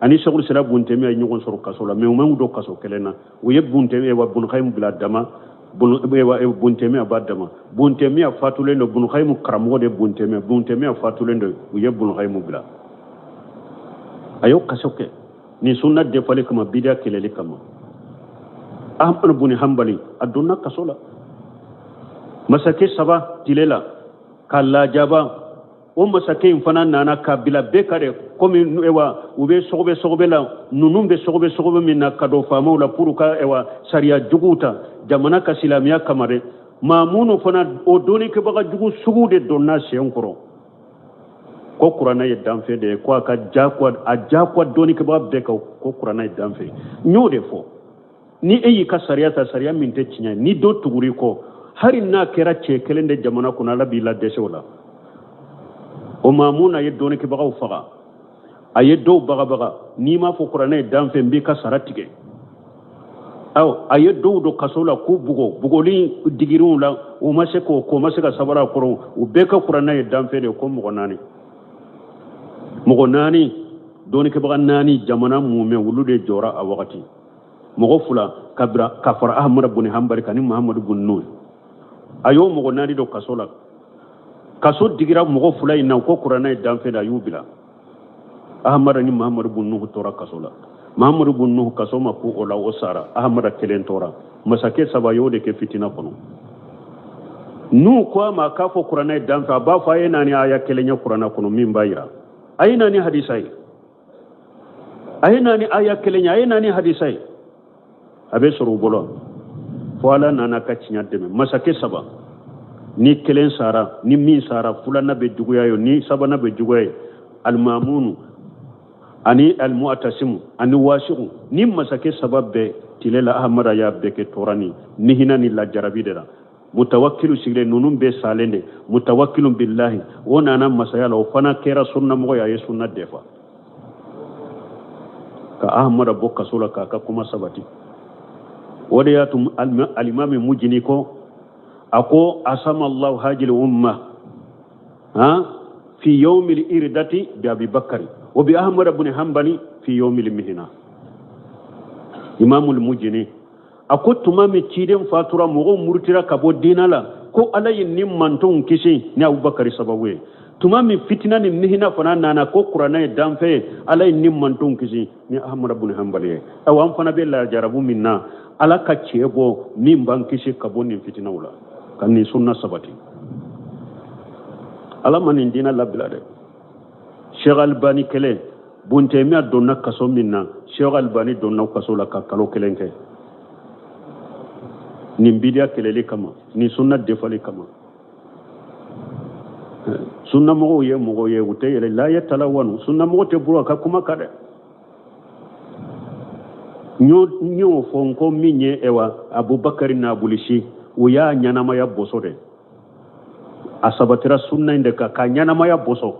Ani Sɛkul Islam Bun Taymiya ye ɲɔgɔn sɔrɔ kaso la, mais u ma don kaso kelen na. U ye Bun Taymiya wa Bun Kayimu bila dama, Bun Taymiya b'a dama. Bun Taymiya fatulen don, Bun Kayimu karamɔgɔ de Bun Taymiya. Bun Taymiya fatulen don, u ye Bun Kayimu bila. A y'o kaso kɛ nin sunna defali kama, bidiya kɛlɛli kama. Ahmad bun Hanbali, a donna kaso la masakɛ 3 tile la ka lajaba. O masakɛ in fana nana ka bila bɛɛ ka de komi ewa u bɛ sɔgɔbɛ sɔgɔbɛ la, ninnu bɛ sɔgɔbɛ sɔgɔbɛ min na ka don faamaw la pour ka ewa sariya juguw ta jamana ka silamɛya kama dɛ. Maa minnu fana o dɔnnikɛbaga jugu sugu de donna sen kɔrɔ ko kuranɛ ye danfɛn de ye, ko a ka jagoya, a jagoya dɔnnikɛbaga bɛɛ kan ko kuranɛ ye danfɛn. N y'o de fɔ, ni e y'i ka sariya ta, sariya min tɛ tiɲɛ ye, ni dɔ tugur'i kɔ, hali n'a kɛra cɛ kelen de jamana kɔnɔ, Ala b'i la dɛsɛ o la. O Maamuna ye dɔnnikɛbagaw faga, a ye dɔw bagabaga. N'i m'a fɔ kuranɛ ye danfɛn, n b'i ka sara tigɛ. Awɔ, a ye dɔw don kaso la k'u bugɔ, bugɔli digiriw la, u ma se k'o ko, ma se ka sabara kɔrɔ. U bɛɛ ka kuranɛ ye danfɛn de ye, ko mɔgɔ naani, mɔgɔ naani, dɔnnikɛbaga naani, jamana mumɛ, olu de jɔra a wagati. Mɔgɔ 2 ka bila ka fara Ahamada bun Hanbali kan ni Muhamadu bun Nuhu. A y'o mɔgɔ 4 don kaso la. Kaso digira mɔgɔ 2 in na ko kuranɛ ye danfɛn de, a y'u bila. Ahamada ni Muhamadu bun Nuhu tora kaso la. Muhamadu bun Nuhu kaso ma ku o la, o sara. Ahamada kelen tora. Masakɛ 3 y'o de kɛ fitina kɔnɔ. N'u ko a ma k'a fɔ kuranɛ ye danfɛn, a b'a fɔ a ye na ni aya kelen ye kuranɛ kɔnɔ min b'a yira, a ye na ni hadisa ye, a ye na ni aya kelen ye, a ye na ni hadisa ye. A bɛ sɔrɔ u bolo fo Ala nana ka tiɲɛ dɛmɛ. Masakɛ 3, ni kelen sara, ni min sara, filanan bɛ juguya ye, ni sabanan bɛ juguya ye. Alimamunu ani alimuatasimu ani wasiku, ni masakɛ 3 bɛɛ tile la, Ahamada y'a bɛɛ kɛ tɔɔrɔ ni mihina ni lajarabi de la. Mutawakilu sigilen, ninnu bɛɛ salen de. Mutawakilu bilahi, o nana masaya la, o fana kɛra sunnamɔgɔ ye, a ye sunna defa ka Ahamada bɔ kaso la k'a ka kuma sabati. O de y'a to alimami Mujini ko, a ko asama Allahu hajil umma ha fi yawmil irdati bi Abi Bakari wa bi Ahmad ibn Hanbali fi yawmil mihna. Imamul Mujini a ko tuma min ciden fatura, mɔgɔw murutira ka bɔ diina la, ko Ala ye ni mantonw kisi ni Abubakari sababu ye. Tuma min fitina ni mihina fana nana ko kuranɛ ye danfɛn ye, Ala ye ni mantonw kisi ni Ahmad ibn Hanbali ye. Awa, an fana bɛ lajarabu min na, Ala ka cɛ bɔ min b'an kisi ka bɔ nin fitinaw la, ka nin sunna sabati. Ala ma nin diina labila dɛ. Cheikh Albani kelen, Bun Taymiya donna kaso min na, Cheikh Albani donna kaso la ka kalo 1 kɛ nin bidiya kɛlɛli kama, nin sunna defali kama. Sunnamɔgɔw ye mɔgɔw ye, u tɛ yɛlɛ la ye talawanu. Sunnamɔgɔ tɛ buru a ka kuma kan dɛ. N y'o fɔ n ko min ye ewa Abubakari Nabulisi, o y'a ɲɛnamaya bɔsɔ dɛ. A sabatira sunna in de kan k'a ɲɛnamaya bɔsɔ.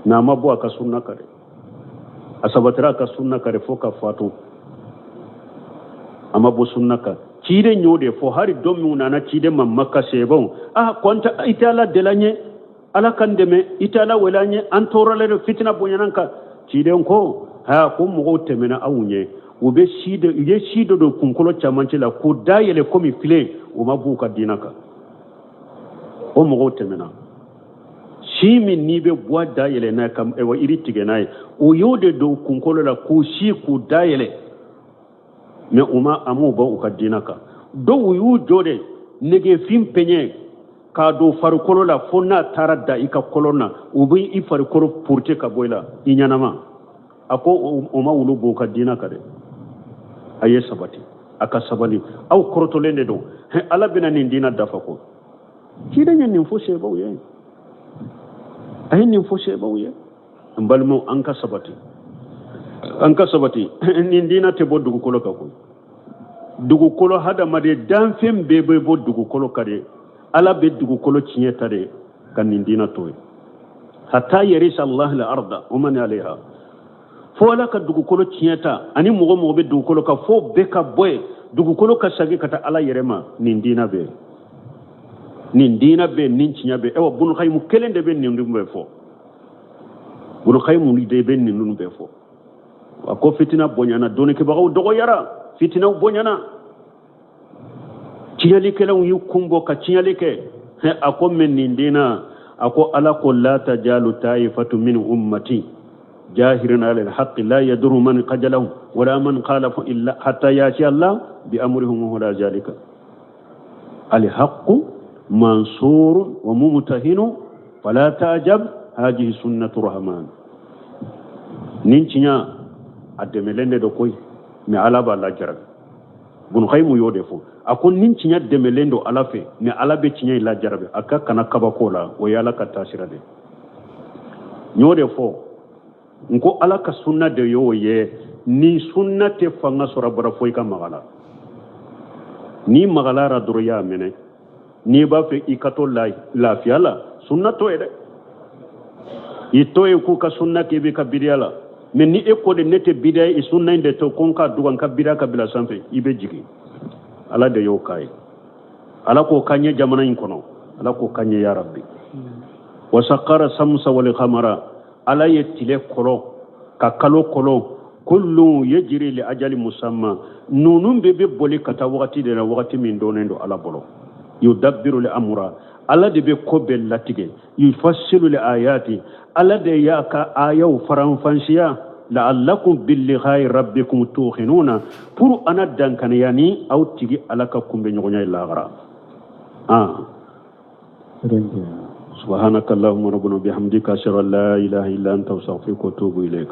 N'a ma bɔ a ka sunna kan dɛ, a sabatira a ka sunna kan dɛ fo ka fatu. A ma bɔ sunna kan. Ciden y'o de fɔ hali don min nana ciden ma Maka sebaw ah ko an i tɛ Ala deli an ye Ala k'an dɛmɛ i tɛ Ala wele an ye an tɔɔrɔlen don fitina bonyana an kan ciden ko ha ko mɔgɔw tɛmɛna aw ɲɛ u bɛ si de u ye si dɔ don kunkolo camancɛ la k'u da yɛlɛ komi filen u ma b'u ka diina kan o mɔgɔw tɛmɛna si min n'i bɛ buwa da yɛlɛ n'a ye ka yiri tigɛ n'a ye u y'o de don kunkolo la k'u si k'u da yɛlɛ mais u ma a m'u bɔ u ka diina kan dɔw y'u jɔ de nɛgɛfin pɛɲɛ k'a don farikolo la fo n'a taara da i ka kɔlɔn na u bɛ i farikolo purute ka bɔ i la i ɲɛnama a ko o ma olu bɔ u ka diina kan dɛ a ye sabati a ka sabali aw kɔrɔtɔlen de don ala bɛna nin diina dafa ko ciden ye nin fɔ sebaw ye a ye nin fɔ sebaw ye n balimaw an ka sabati an ka sabati nin diina tɛ bɔ dugukolo kan koyi dugukolo hadamaden danfɛn bɛɛ bɛ bɔ dugukolo kan de ala bɛ dugukolo tiɲɛ ta de ka nin diina to yen hatta yarisa allah al arda wa man alayha fo ala ka dugukolo tiɲɛ ta ani mɔgɔ mɔgɔ bɛ dugukolo kan fo bɛɛ ka bɔ yen dugukolo ka segin ka taa ala yɛrɛ ma nin diina bɛ yen nin diina bɛ yen nin tiɲɛ bɛ yen ayiwa Bunu Kayimu kelen de bɛ nin dun bɛɛ fɔ Bunu Kayimu de bɛ nin dun bɛɛ fɔ a ko fitina bonyana dɔnnikɛbagaw dɔgɔyara fitinaw bonyana tiɲɛlikɛlaw y'u kun bɔ ka tiɲɛli kɛ a ko mais nin diina a ko ala ko la tajalu taifatu min ummati jahirina ala alhaqi la yaduru man qajalahum wala man khalafu illa hatta yati allah bi amrihum wa la zalika alhaqu mansur wa mumtahinu fala tajab hadihi sunnatu rahman nin tiɲɛ a dɛmɛlen de don koyi mais ala b'a lajarabi Bunu Kayimu y'o de fɔ a ko nin tiɲɛ dɛmɛlen don ala fɛ mais ala bɛ tiɲɛ in lajarabi a ka kana kabako la o ye ala ka taasira de n y'o de fɔ n ko ala ka sunna de y'o ye ni sunna tɛ fanga sɔrɔ bara fo i ka maga la n'i magala ra dɔrɔn i y'a minɛ n'i b'a fɛ i ka to lafiya la sunna to ye dɛ i to ye k'u ka sunna k'i b'i ka bidiya la mais ni e ko de ne tɛ bidiya ye sunna in de to ko n ka duga n ka bidiya ka bila sanfɛ i bɛ jigin ala de y'o k'a ye ala k'o k'an ye jamana in kɔnɔ ala k'o k'an ye ya rabbi wasakara samsa wal kamara ala ye tile kɔlɔ ka kalo kɔlɔ kullun yajiri li ajali musamma ninnu bɛɛ bɛ boli ka taa wagati de la wagati min dɔnnen don ala bolo yudabbiru li amura ala de bɛ ko bɛɛ latigɛ yufassilu li ayati ala de y'a ka ayaw faranfansiya la'allakum biliqa'i rabbikum tuqinuna pour ana dankaniya ni aw tigi ala ka kunbɛnɲɔgɔnya ye lahara ah سبحانك اللهم ربنا بحمدك أشهد أن لا إله إلا أنت أستغفرك وأتوب إليك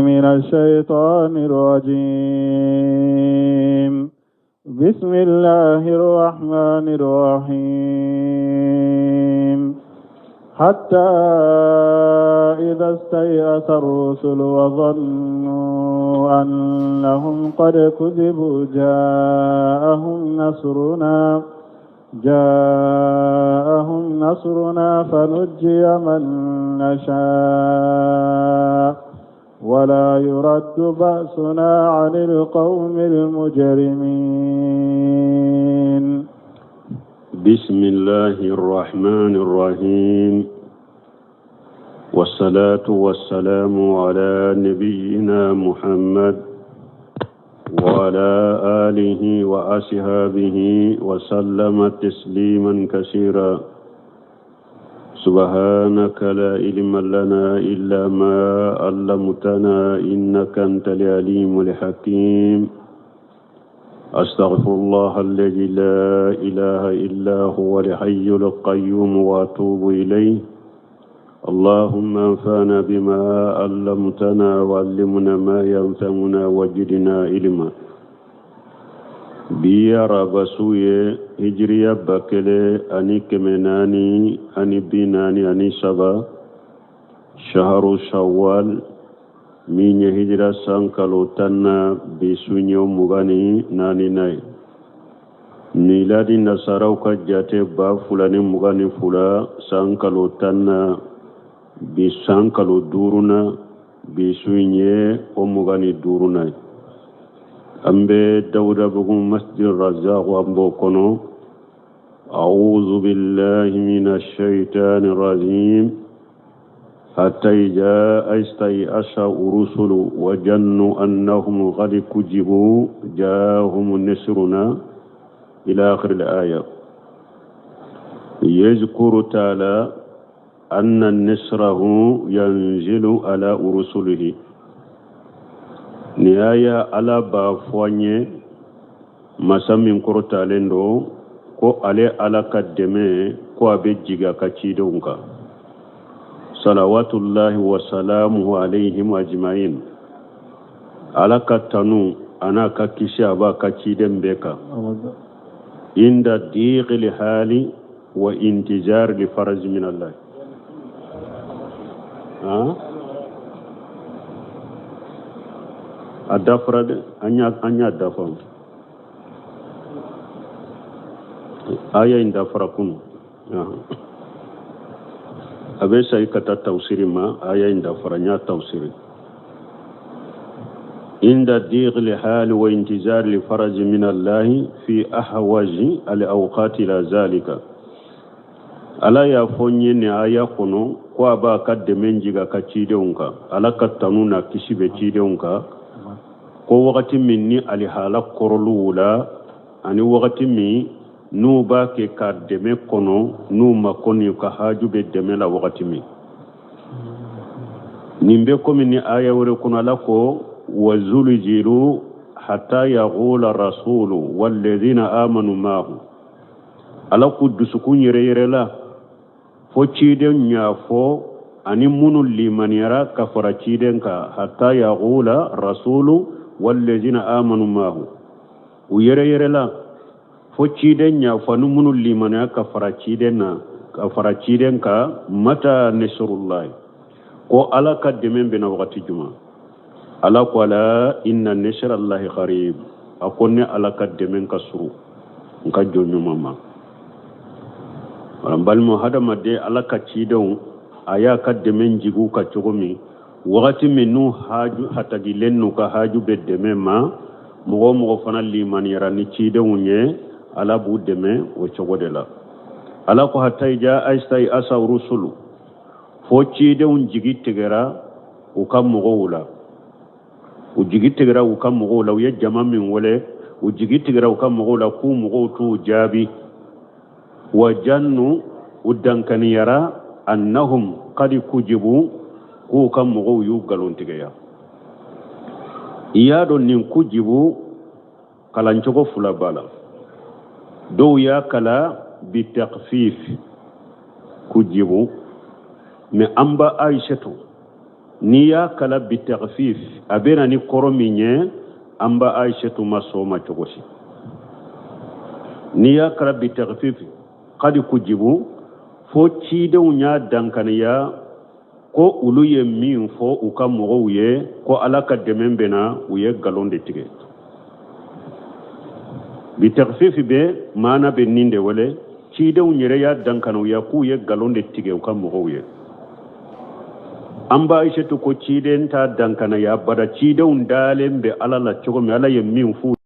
من الشيطان الرجيم بسم الله الرحمن الرحيم حتى إذا استيأس الرسل وظنوا أنهم قد كذبوا جاءهم نصرنا فنجي من نشاء ولا يرد بأسنا عن القوم المجرمين. بسم الله الرحمن الرحيم والصلاة والسلام على نبينا محمد وعلى آله وأصحابه وسلم تسليما كثيرا. سبحانك لا علم لنا إلا ما علمتنا إنك أنت العليم الحكيم. أستغفر الله الذي لا إله إلا هو الحي القيوم وأتوب إليه. اللهم انفعنا بما علمتنا وعلمنا ما ينفعنا وزدنا علما. Bi araba su ye hijiriya 1443 shaharu shawwal min ye hijira san kalo 10 na bi su ɲɛ 24 na ye. Miladi nasaraw ka jate 2022 san kalo 10 na Bi san kalo duurunan, bi su in ye o 25nan ye. An bɛ Dawudabugu Masjid Razak, an b'o kɔnɔ. أعوذ بالله من الشيطان الرجيم. حتى إذا استيأس الرسل وظنوا أنهم قد كذبوا جاءهم نصرنا إلى آخر الآية. يذكر تعالى أن نصره ينزل على رسله. Nin aya, Ala b'a fɔ an ye, masa min kɔrɔtalen don, ko ale Ala ka dɛmɛ, ko a bɛ jigin a ka cidenw kan, salawatullahi wa salamuhu alayhim ajma'in. Ala ka tanu a n'a ka kisi a b'a ka ciden bɛɛ kan, inda diqil hali wa intizar li faraj min Allah. Han, a dafara dɛ, an y'a dafa, aya in dafara kunu. A bɛ sayi ka taa tawsiri ma. Aya in dafara, n y'a tawsiri. Inda diqil hali wa intizar li faraj min Allah fi ahwaji al awqat ila zalika. Ala y'a fɔ n ye nin aya kɔnɔ ko a b'a ka dɛmɛ jigin a ka cidenw kan. Ala ka tanu n'a kisi bɛ cidenw kan, ko wagati min ni alihala kɔrɔluw la, ani wagati min n'u b'a kɛ ka dɛmɛ kɔnɔ, n'u ma kɔni u ka haju bɛ dɛmɛ la wagati min. Nin bɛ komi ni aya wɛrɛ kɔnɔ, Ala ko wa zulzilu hatta yaqula rasulu walladhina amanu maahu. Ala ko dusukun yɛrɛ yɛrɛ la fo ciden y'a fɔ ani minnu limaniyara ka fara ciden kan. Hatta yaqula rasulu walladhina amanu maahu, u yɛrɛ yɛrɛ la fo ciden y'a fɔ ani minnu limaniya ka fara ciden na, ka fara ciden kan, mata nasrullahi, ko Ala ka dɛmɛ bɛna wagati jumɛn? Ala ko ala inna nasrallahi qarib. A ko ne Ala ka dɛmɛ ka surun n ka jɔn ɲuman ma. Wala n balima hadamaden, Ala ka cidenw, a y'a ka dɛmɛ jigin u kan cogo min, wagati min n'u haju hatagilen n'u ka haju bɛ dɛmɛ ma, mɔgɔ o mɔgɔ fana limaniyara ni cidenw ye, Ala b'u dɛmɛ o cogo de la. Ala ko hatta ija istayasa rusulu, fo cidenw jigi tigɛra u ka mɔgɔw la. U jigi tigɛra u ka mɔgɔw la. U ye jama min wele, u jigi tigɛra u ka mɔgɔw la k'u mɔgɔw t'u jaabi. Wa jannu, u dankaniyara, annahum qad kujibu, k'u ka mɔgɔw y'u nkalontigɛya. I y'a dɔn, nin kujibu kalancogo fila b'a la. Dɔw y'a kala bitakfif, kujibu. Mais an ba Aishatu, n'i y'a kala bitakfif, a bɛ na ni kɔrɔ min ye, an ba Aishatu ma sɔn o ma cogo si. N'i y'a kala bitakfif, kadi kujibu, fo cidenw y'a dankaniya ko olu ye min fɔ u ka mɔgɔw ye ko Ala ka dɛmɛ bɛ na, u ye nkalon de tigɛ. Bitakfifi bɛ maana bɛ nin de wele, cidenw yɛrɛ y'a dankanuya k'u ye nkalon de tigɛ u ka mɔgɔw ye. An ba Aisatu ko ciden t'a dankanaya bada. Cidenw dalen bɛ Ala la cogo min, Ala ye min f'u